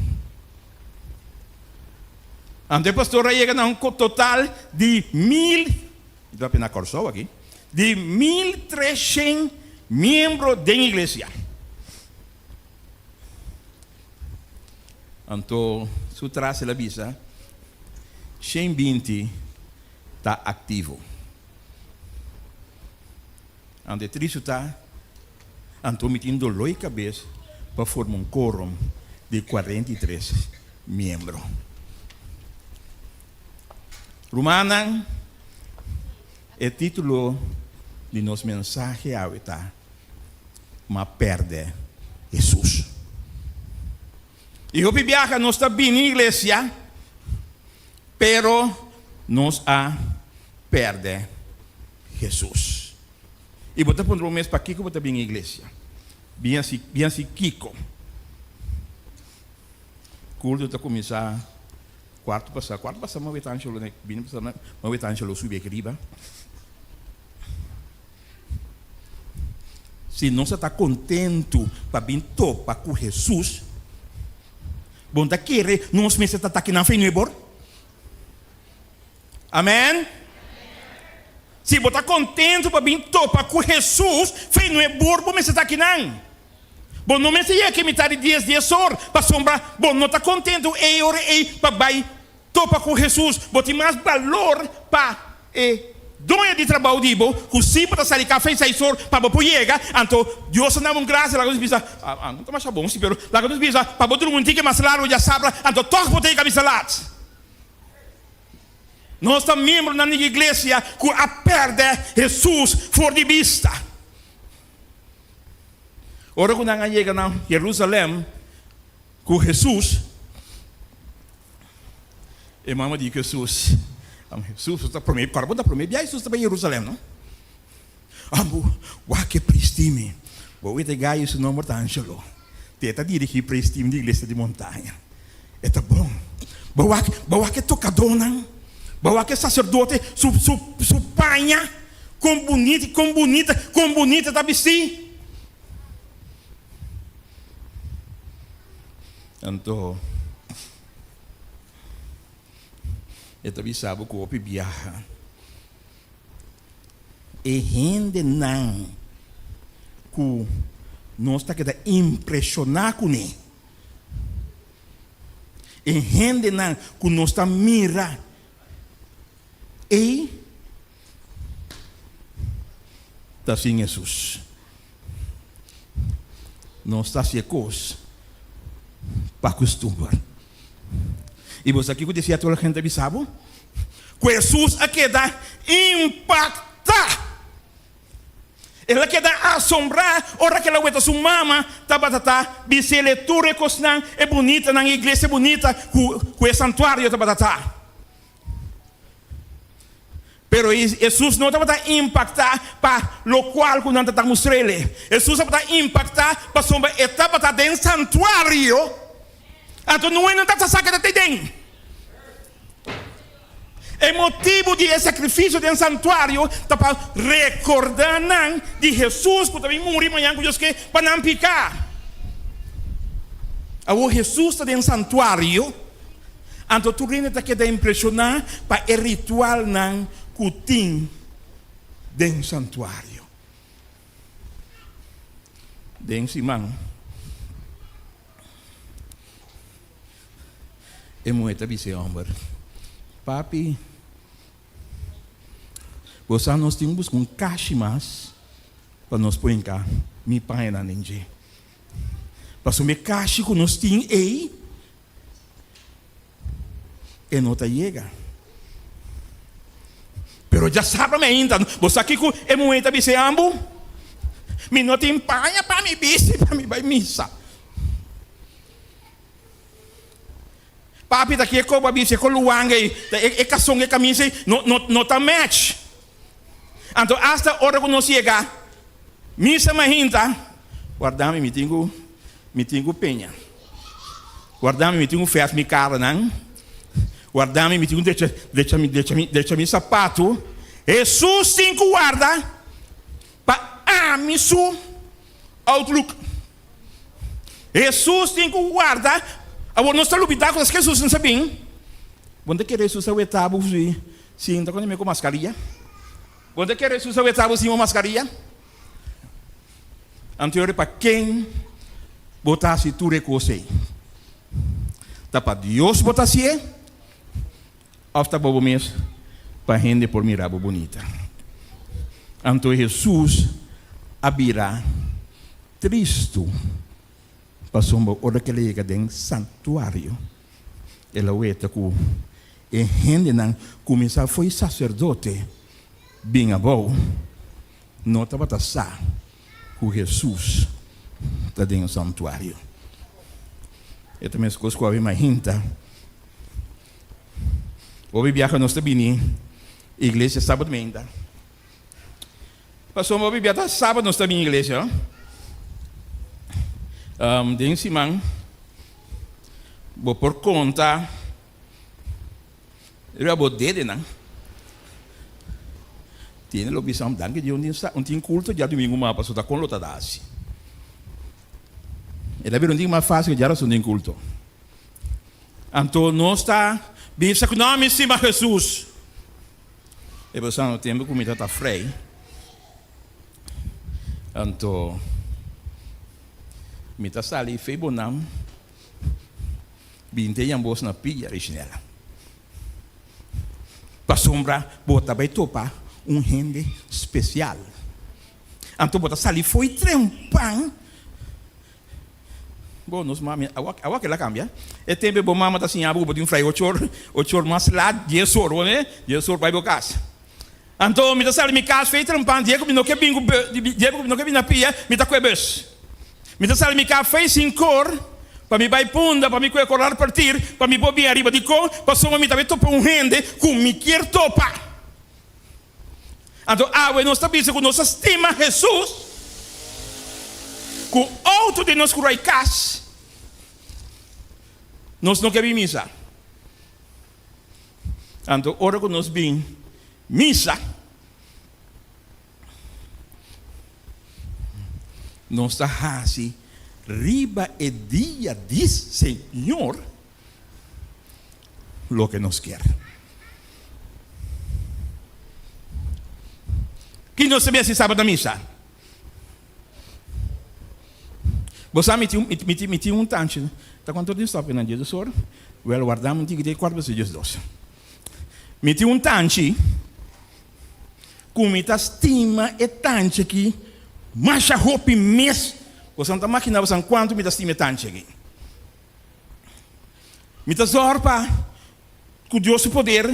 Anto e pastor a yega na un total di mil, mi ta papia na Kòrsou aki, di 1300 miembro den iglesia. Anto su tras el a bisa, 120 ta aktivo. Anto e tristu ta, anto mi tin doló i kabes pa forma un korum di 43 miembro. Rumannan, e título di nos mensahe awe ta, M'a pèrdè Hesus. I hopi biaha nos ta bini iglesia, pero nos a pèrdè Hesus. I bo ta puntra bo mes, Pakiko bo ta bini iglesia? Bin hasi, bin hasi kiko? Kulto ta kuminsá kuartu pasá, kuartu pasá m'a weta Angelo, bini pasá m'a weta Angelo subi aki riba. Si nos a ta kontentu pa bin topa ku Hesus, bo no ta kere nos mester ta taki nan fe nuebor? Amen! Si bo ta kontentu pa bin topa ku Hesus, fe nuebor bo mester ta aki nan. Bo no mester yega ke mitad di dies dies or, pasobra bo no ta kontentu ei ora ei pa bai Topa ku Hesus, bo tin mas balor pa e doño di trabou di bo ku si bo ta sali kafé seis or pa bo por yega, anto Dios a daba un grasia, laga nos bisa, a no ta masha bon si, pero laga nos bisa pa bo drumi un tiki mas largu dja sabra, anto tòg bo ta yega misa lat. Nos ta miembronan di iglesia ku a pèrdè Hesus for di bista. Ora ku nan a yega na Jerusalèm ku Hesus. E mama di ku Hesus, Hesus ta promé, kòrda bo ta promé bia Hesus ta bai Jerusalèm, no? Ambo, wak e pristimi. Bo wet e gai su nomber ta Angelo. Te ta dirigí praise team di iglesia di Montaña. E ta bon. Bo wak, bo wak e tokadónan. Bo wak e saserdote su, su, su paña. Kon bunita, kon bunita, kon bunita ta bistí. Anto e ta bisa bo ku hopi biaha. E hendenan ku nos ta keda impreshoná kuné, e hendenan ku nos ta mira ei ta sin Hesus. Nos ta hasi e kos pa kustumber. I bo sa kiko di sierto ora hende ta bisa bo? Ku Hesus a keda impaktá. El a keda asombrá ora ku el a weta su mama tabata ta bis'el tur e kosnan, e bunitanan, e iglesia bunita ku e santuario tabata ta. Pero Hesus no tabata impaktá pa lokual ku nan ta ta mustr'el. Hesus tabata impaktá pasobra e tabata den santuario, anto no nan tabata sa keda te den. E motibu di e sakrifisio den santuario ta pa rekordá nan di Hesus ku ta bin muri mañan ku Dios ke pa nan piká. Awor Hesus ta den santuario. Anto tur hende ta keda impreshoná pa e ritualnan ku tin den santuario. Den siman, e muhé ta bisa e hòmber, Papi, bo sa nos tin ku buska un kashi mas pa nos por hinka mi pañanan den dje. Pasobra e kashi ku nos tin ei E no ta yega. Pero dja sabra mi ainda. Bo sa kiko e muhé ta bisa e ambu? Mi no tin paña pa mi bisti pa mi bai misa. Papi ta kier koba bisti e koluanga ei, e kason, e kamisa ei no no no ta match. Anto asta ora ku nos yega misa mainta, warda mi, mi tin ku mi tin ku peña. Warda mi, mi tin ku fèrf mi karanan. Warda mi, mi tin ku drecha drecha mi drecha mi drecha mi sapatu. Hesus tin ku warda pa ami su outlook. Hesus tin ku warda. Awor nos ta lubida ku esaki Hesus no sa bin. Bo no ta kere Hesus a weta bo si sinta ku mi ku maskaria? Bo no ta kere Hesus a weta bo sin bo maskaria? Anto yori pa ken bo ta hasi tur e kos ei? Ta pa Dios bo ta hasié òf ta pa bo mes pa hende por mira bo bunita? Anto Hesus a bira Tristu pasobra ora ku el a yega den santuario, el a weta ku e hendenan kuminsá fo'i saserdote bin abou no tabata sa ku Hesus ta den e santuario. E ta meskos ku awe mainta. Hopi biaha nos ta bini iglesia sabat mainta. Pasobra hopi bia ta sábado nos ta bin iglesia. Um, den siman bo por konta riba bo dedenan. Tiene lo bisa, danki Dios, un tin, un tin kulto djadumingu mas, pasobra ta kon lo ta da asi. E ta bira un tin mas fácil djarason den kulto. Anto nos ta bisa ku no, mi stima Jesus. E pasando tempu ku mi ta ta frei, anto mi ta sali fei bonam binte yambos na pia Richnella. Pasobra bo ta bai topa un hende spesial. Anto bo ta sali foi trempan. Bo nos mami awa awa kila kambia e tempo bo mama ta siña bo ku bo tin frai ocho or ocho or mas lat dies or bo ne dies or bai bo kas anto mi ta sali mi kas fei trempan dia ku mi no ke bin ku dia ku mi no ke bin na pia mi ta kue bus mi ta sali mi kas fei sinkor. Pa mi bai Punda, pa mi kue Koral Partir, pa mi por bin ariba. Dikon? Pasobra mi ta bai topa un hende ku mi kier topa. Anto awe nos ta bisa ku nos ta stima Hesus, ku outo den nos kurai kas, nos no ke bin misa. Anto ora ku nos bin misa, nos ta hasi riba e dia di Señor loke nos kier. Ki nos ta bin hasi sabat na misa? Bo sa mi tin mi tin mi tin un tanchi ta cuanto di stop nan dies dos ora? Wel warda mi un tiki te cuart pa 12. Mi tin un tanchi Ku mi ta stima e tanchi aki masha hopi mes. Boso no ta makina boso kuantu mi ta stima e tanchi aki. Mi ta zòrg pa ku Dios su poder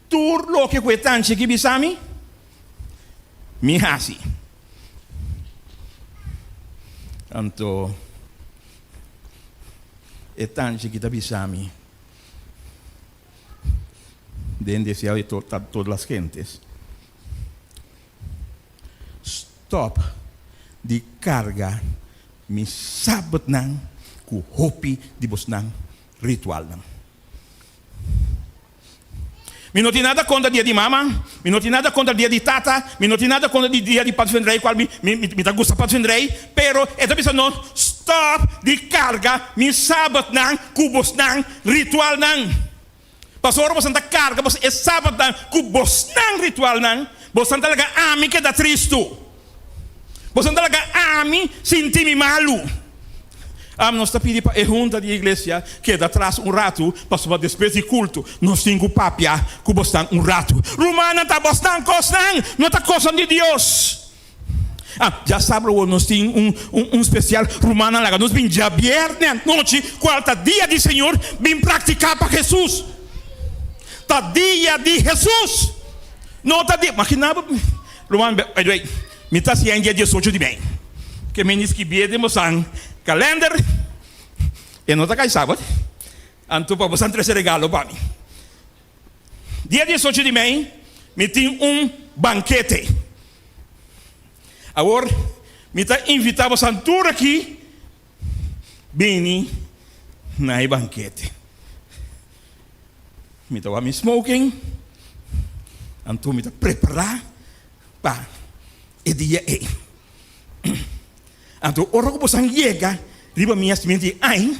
tur loke ku e tanchi aki bisa mi, mi hasi. Anto e tanchi aki ta bisa mi. Den deseo di todas las gentes. Stop di carga mi sabatnan cu hopi di bosnan ritualnan. Mi no tin nada contra dia di mama, mi no tin nada contra dia di tata, mi no tin nada contra di dia di padvindrij cual mi mi ta gusta padvindrij, pero e ta bisa nos stop di carga mi sabatnan cu bosnan ritualnan. Pasobra boso ta karga boso e sabatnan ku bosnan ritualnan, boso ta laga ami keda tristu. Boso ta laga ami sinti mi malu. Am nos ta pidi pa e hunta di iglesia keda tras un ratu, pasobra despues di kulto nos tin ku papia ku bosnan un ratu. Rumannan, ta bosnan kosnan, no ta kosnan di Dios. Ah, djasabra awor nos tin un, un, un spesial. Rumannan, laga nos bin djabièrnè anochi, kual ta dia di Señor, bin praktiká pa Hesus. Ta dia di Hesus. No ta dia, maginá bo, ruman, by the way, mi ta hasié dia diesocho di mei. Ke mi skibié den bosan kalènder, e no ta kai sabat, anto pa bosan trese regalo pa mi. Dia diesocho di mei mi tin un bankete. Awor mi ta invitá bosan tur aki bini na e bankete. Mi ta wak mi smoking, anto mi ta prepará pa e dia ei. Anto ora ku bosan yega riba mi hasimentu di ain,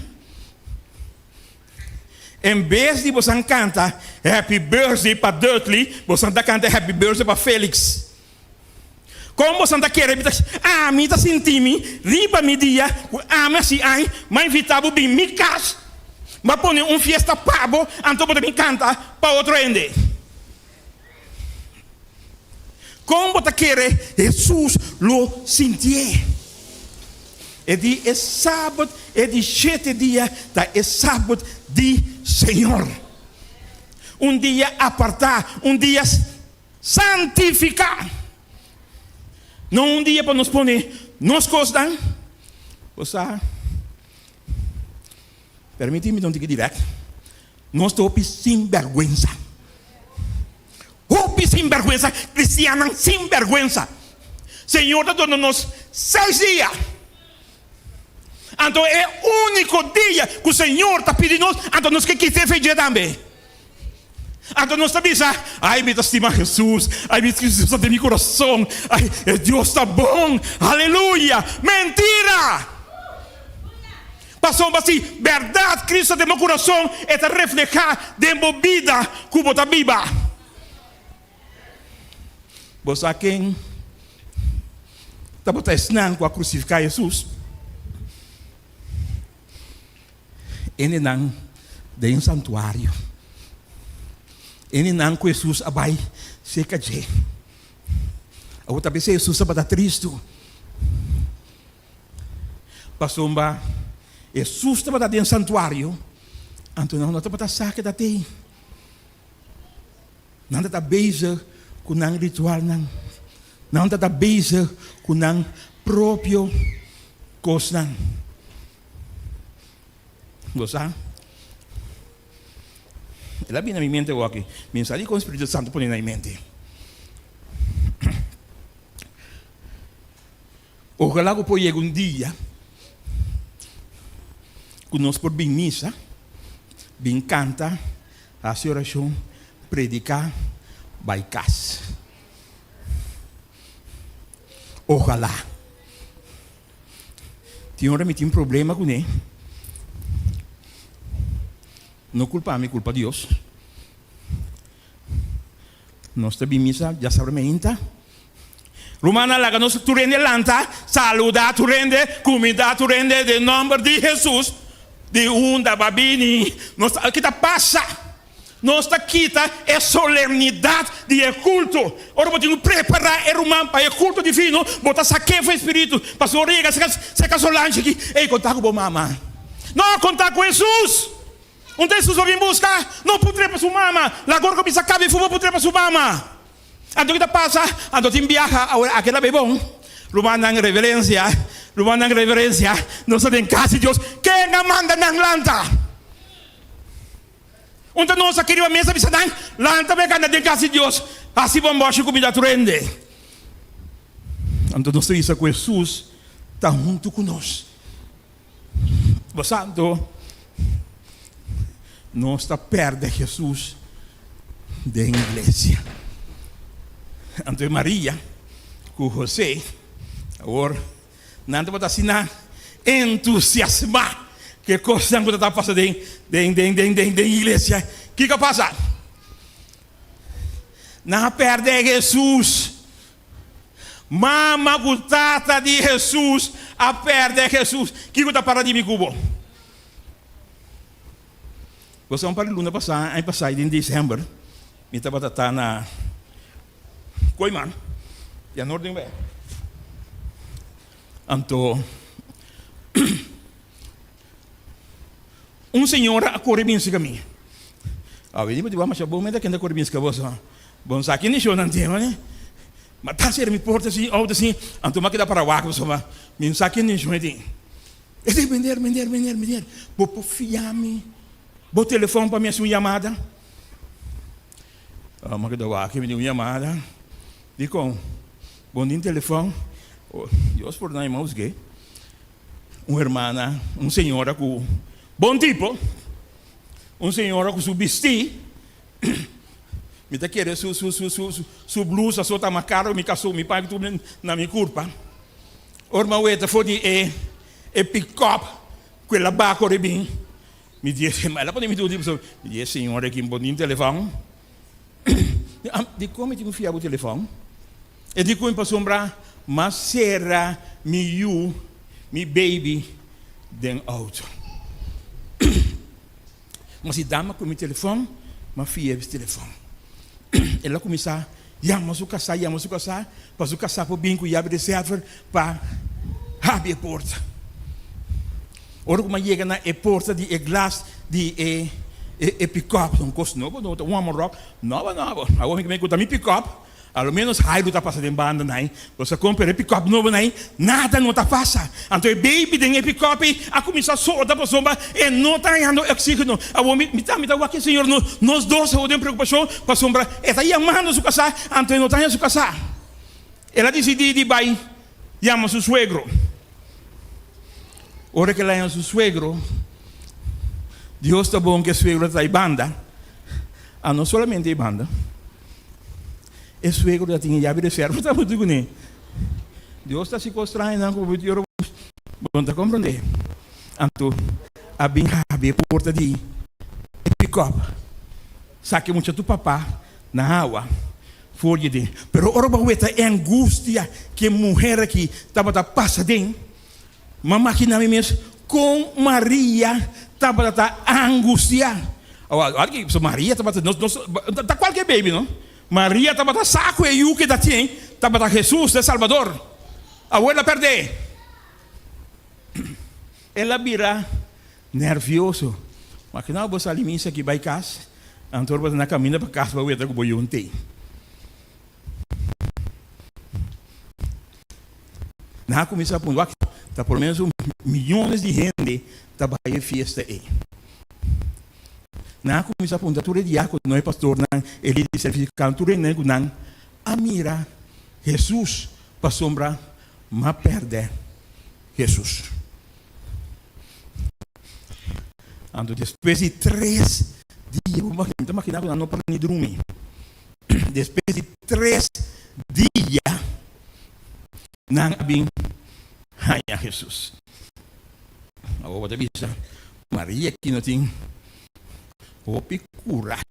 En bes di bosan kanta Happy Birthday pa Dudley, bosan ta kanta Happy Birthday pa Felix. Kon bosan ta kere mi ta ami ta sinti mi riba mi dia ku ami hasi ai, m'a invita bo bin mi kas, m'a pone un fiesta pa bo, anto bo ta bin kanta pa otro hende. Kon bo ta kere Hesus lo sintié? E di e sabat, e di shete dia ta e sabat di Señor. Un dia apartá, un dia santifiká. No un dia pa nos pone nos kosnan. Bo sa, permití mi ta un tiki dirèkt. Nos ta hopi sinbèrgwensa. Hopi sinbèrgwensa, kristiannan sinbèrgwensa. Señor ta duna nos seis dia. Anto e úniko dia ku Señor ta pidi nos, anto nos ke kita e fe dje tambe. Anto nos ta bisa, ai mi ta stima Hesus, ai mi Hesus ta den mi kurason, ai e Dios ta bon, aleluya. Mentira! Pasobra si bèrdat Cristo ta den bo kurason, e ta reflehá den bo bida ku bo ta biba. Bo sa ken tabata esnan ku a krusifiká Hesus? Hendenan den santuario. Hendenan ku Hesus a bai serka dje. Awor ta bisa Hesus tabata tristu. Pasobra Hesus tabata den santuario, anto nan no tabata sa ke ta tei. Nan tabata bezig ku nan ritualnan. Nan tabata bezig ku nan propio kosnan. Bo sa? El a bini na mi mente awor-aki. Mi sa di kon Spiritu Santu pone na mi mente. Ojalá ku por yega un dia ku nos por bin misa, bin kanta, hasi orashon, prediká, bai kas. Ojalá. Tin ora mi tin problema kuné. No kulpa mi, kulpa Dios. Nos ta bin misa djasabra meinta. Rumannan laga nos tur hende lanta, saluda tur hende, kumindá tur hende den nòmber di Hesus. Di unda bo a bini? Nos ta kita pasa. Nos ta kita e solemnidat di e kulto. Ora bo tin ku prepará e ruman pa e kulto divino, bo ta sak'é for e spiritu. Pasobra ora yega serka Solange aki, ey, konta ku bo mama. No, konta ku Hesus! Un ta Hesus a bin buska, no putr'é pa su mama. Lagor ku bisa kabe fubo putr'é pa su mama. Anto ki ta pasa? Anto tin biaha awor aki ta bay bon. Rumannan reverencia, rumannan reverencia, nos ta den cas di Dios. Ken a manda nan lanta? Un ta nos aki riba mesa bisa nan, lanta bay canta den cas di Dios. Haci bomboshi cu bida tur hende. Anto nos ta bisa cu Hesus ta hunto cu nos. Bo sa anto, nos ta perde Jesus den iglesia. Anto e Maria ku Jose, awor nan tabata asina entusiasmá ku e kosnan ku tabata pasa den den den den den den iglesia. Kiko a pasa? Nan a perde Jesus. Mama ku tata di Hesus a pèrdè Hesus. Kiko ta para di mi ku bo? Bo sa un par di luna pasá, aña pasá den desèmber, mi tabata ta na Kooiman, ya nort den wè. Anto un señora a kore bin serka mi. Awe di bo di wak masha bon meta kende a kore bin serka bo. Bon sa ki nishon nan tin hoor. Ma ta sera mi porta si auto si anto mi a keda para wak pasobra mi no sa ki nishon e tin. E di meneer meneer meneer meneer bo por fia mi bo telefon pa mi hasi un yamada? Mi a keda wak mi di un yamada dikon bo no tin telefon? Dios pordona mi ma husge un hermana un señora ku bon tipo un señora ku su bisti. Mi ta kere su su su su su blusa so ta mas caro mi caso mi paga tur na mi curpa. Ora mi a weta for di e e pick-up cu el a baco ribin, mi di e, el a pone mi duda pasobra mi di e señor aki bo tin telefon? Dicon mi tin cu fia bo telefon? E di cu mi pasobra m'a cera mi yu, mi baby den auto. Ma si dama ku mi telefòn, m'a fia e telefòn. El a kuminsá yama su kasá, yama su kasá, pa su kasá por bin ku yabi di sèfer pa habri e porta. Ora ku m'a yega na e porta di e glas di e e pikòp, ta un kos nobo nobo, ta un Amarok nobo nobo. Awor mi ku ta mi pikòp. A lo menos Jairo ta pasa den banda nai, bo sa kon, pero e pikòp nobo nai, nada no ta pasa. Anto e baby den e pikòp ei a kuminsá soda pasobra e no ta hañando oksígeno. Awor mi mi ta mi ta wak e señor, nos nos dos awor den preokupashon pasobra e ta yamando su kasá, anto e no ta haña su kasá. El a disidí di bai yama su suegro. Ora ku el a haña su suegro, Dios ta bon ku e suegro ta ei banda, a no solamente ei banda. E suegro ta tin e yabi reserva ta mutu kuné. Dios ta hasi kos strañonan ku bo ora bo no ta komprondé. Anto a bin habri e porta di e pikòp, saka e mucha tu papá na awa for di aden. Pero ora bo a weta e angustia ku e muher aki tabata pasa aden, M'a makina mi mes kon Maria tabata ta angustiá. Awor, awor ki Maria tabata, nos, nos, ta kualke baby, no? Maria tabata sa ku e yu ke ta tin tabata Hesus, e Salbador. Awor el a pèrdè. El a bira nervioso. Makina bo sali misa aki bai kas, anto bo ta na kaminda pa kas bo a weta ku bo yu ntei. Nan a kuminsá puntra, wak, ta por lo menos un miyones di hende. ta bai e fiesta ei. Nan a kuminsá puntra tur e diákono, e pastornan, e lider di servisio, kantu rende ku nan a mira Hesus pasobra m'a pèrdè Hesus. Anto despues di tres dia, bo mi ta imaginá ku nan no por ni drumi. Despues di tres dia, nan a bin haña Hesus. Awor bo ta bisa, Maria aki no tin hopi kurashi.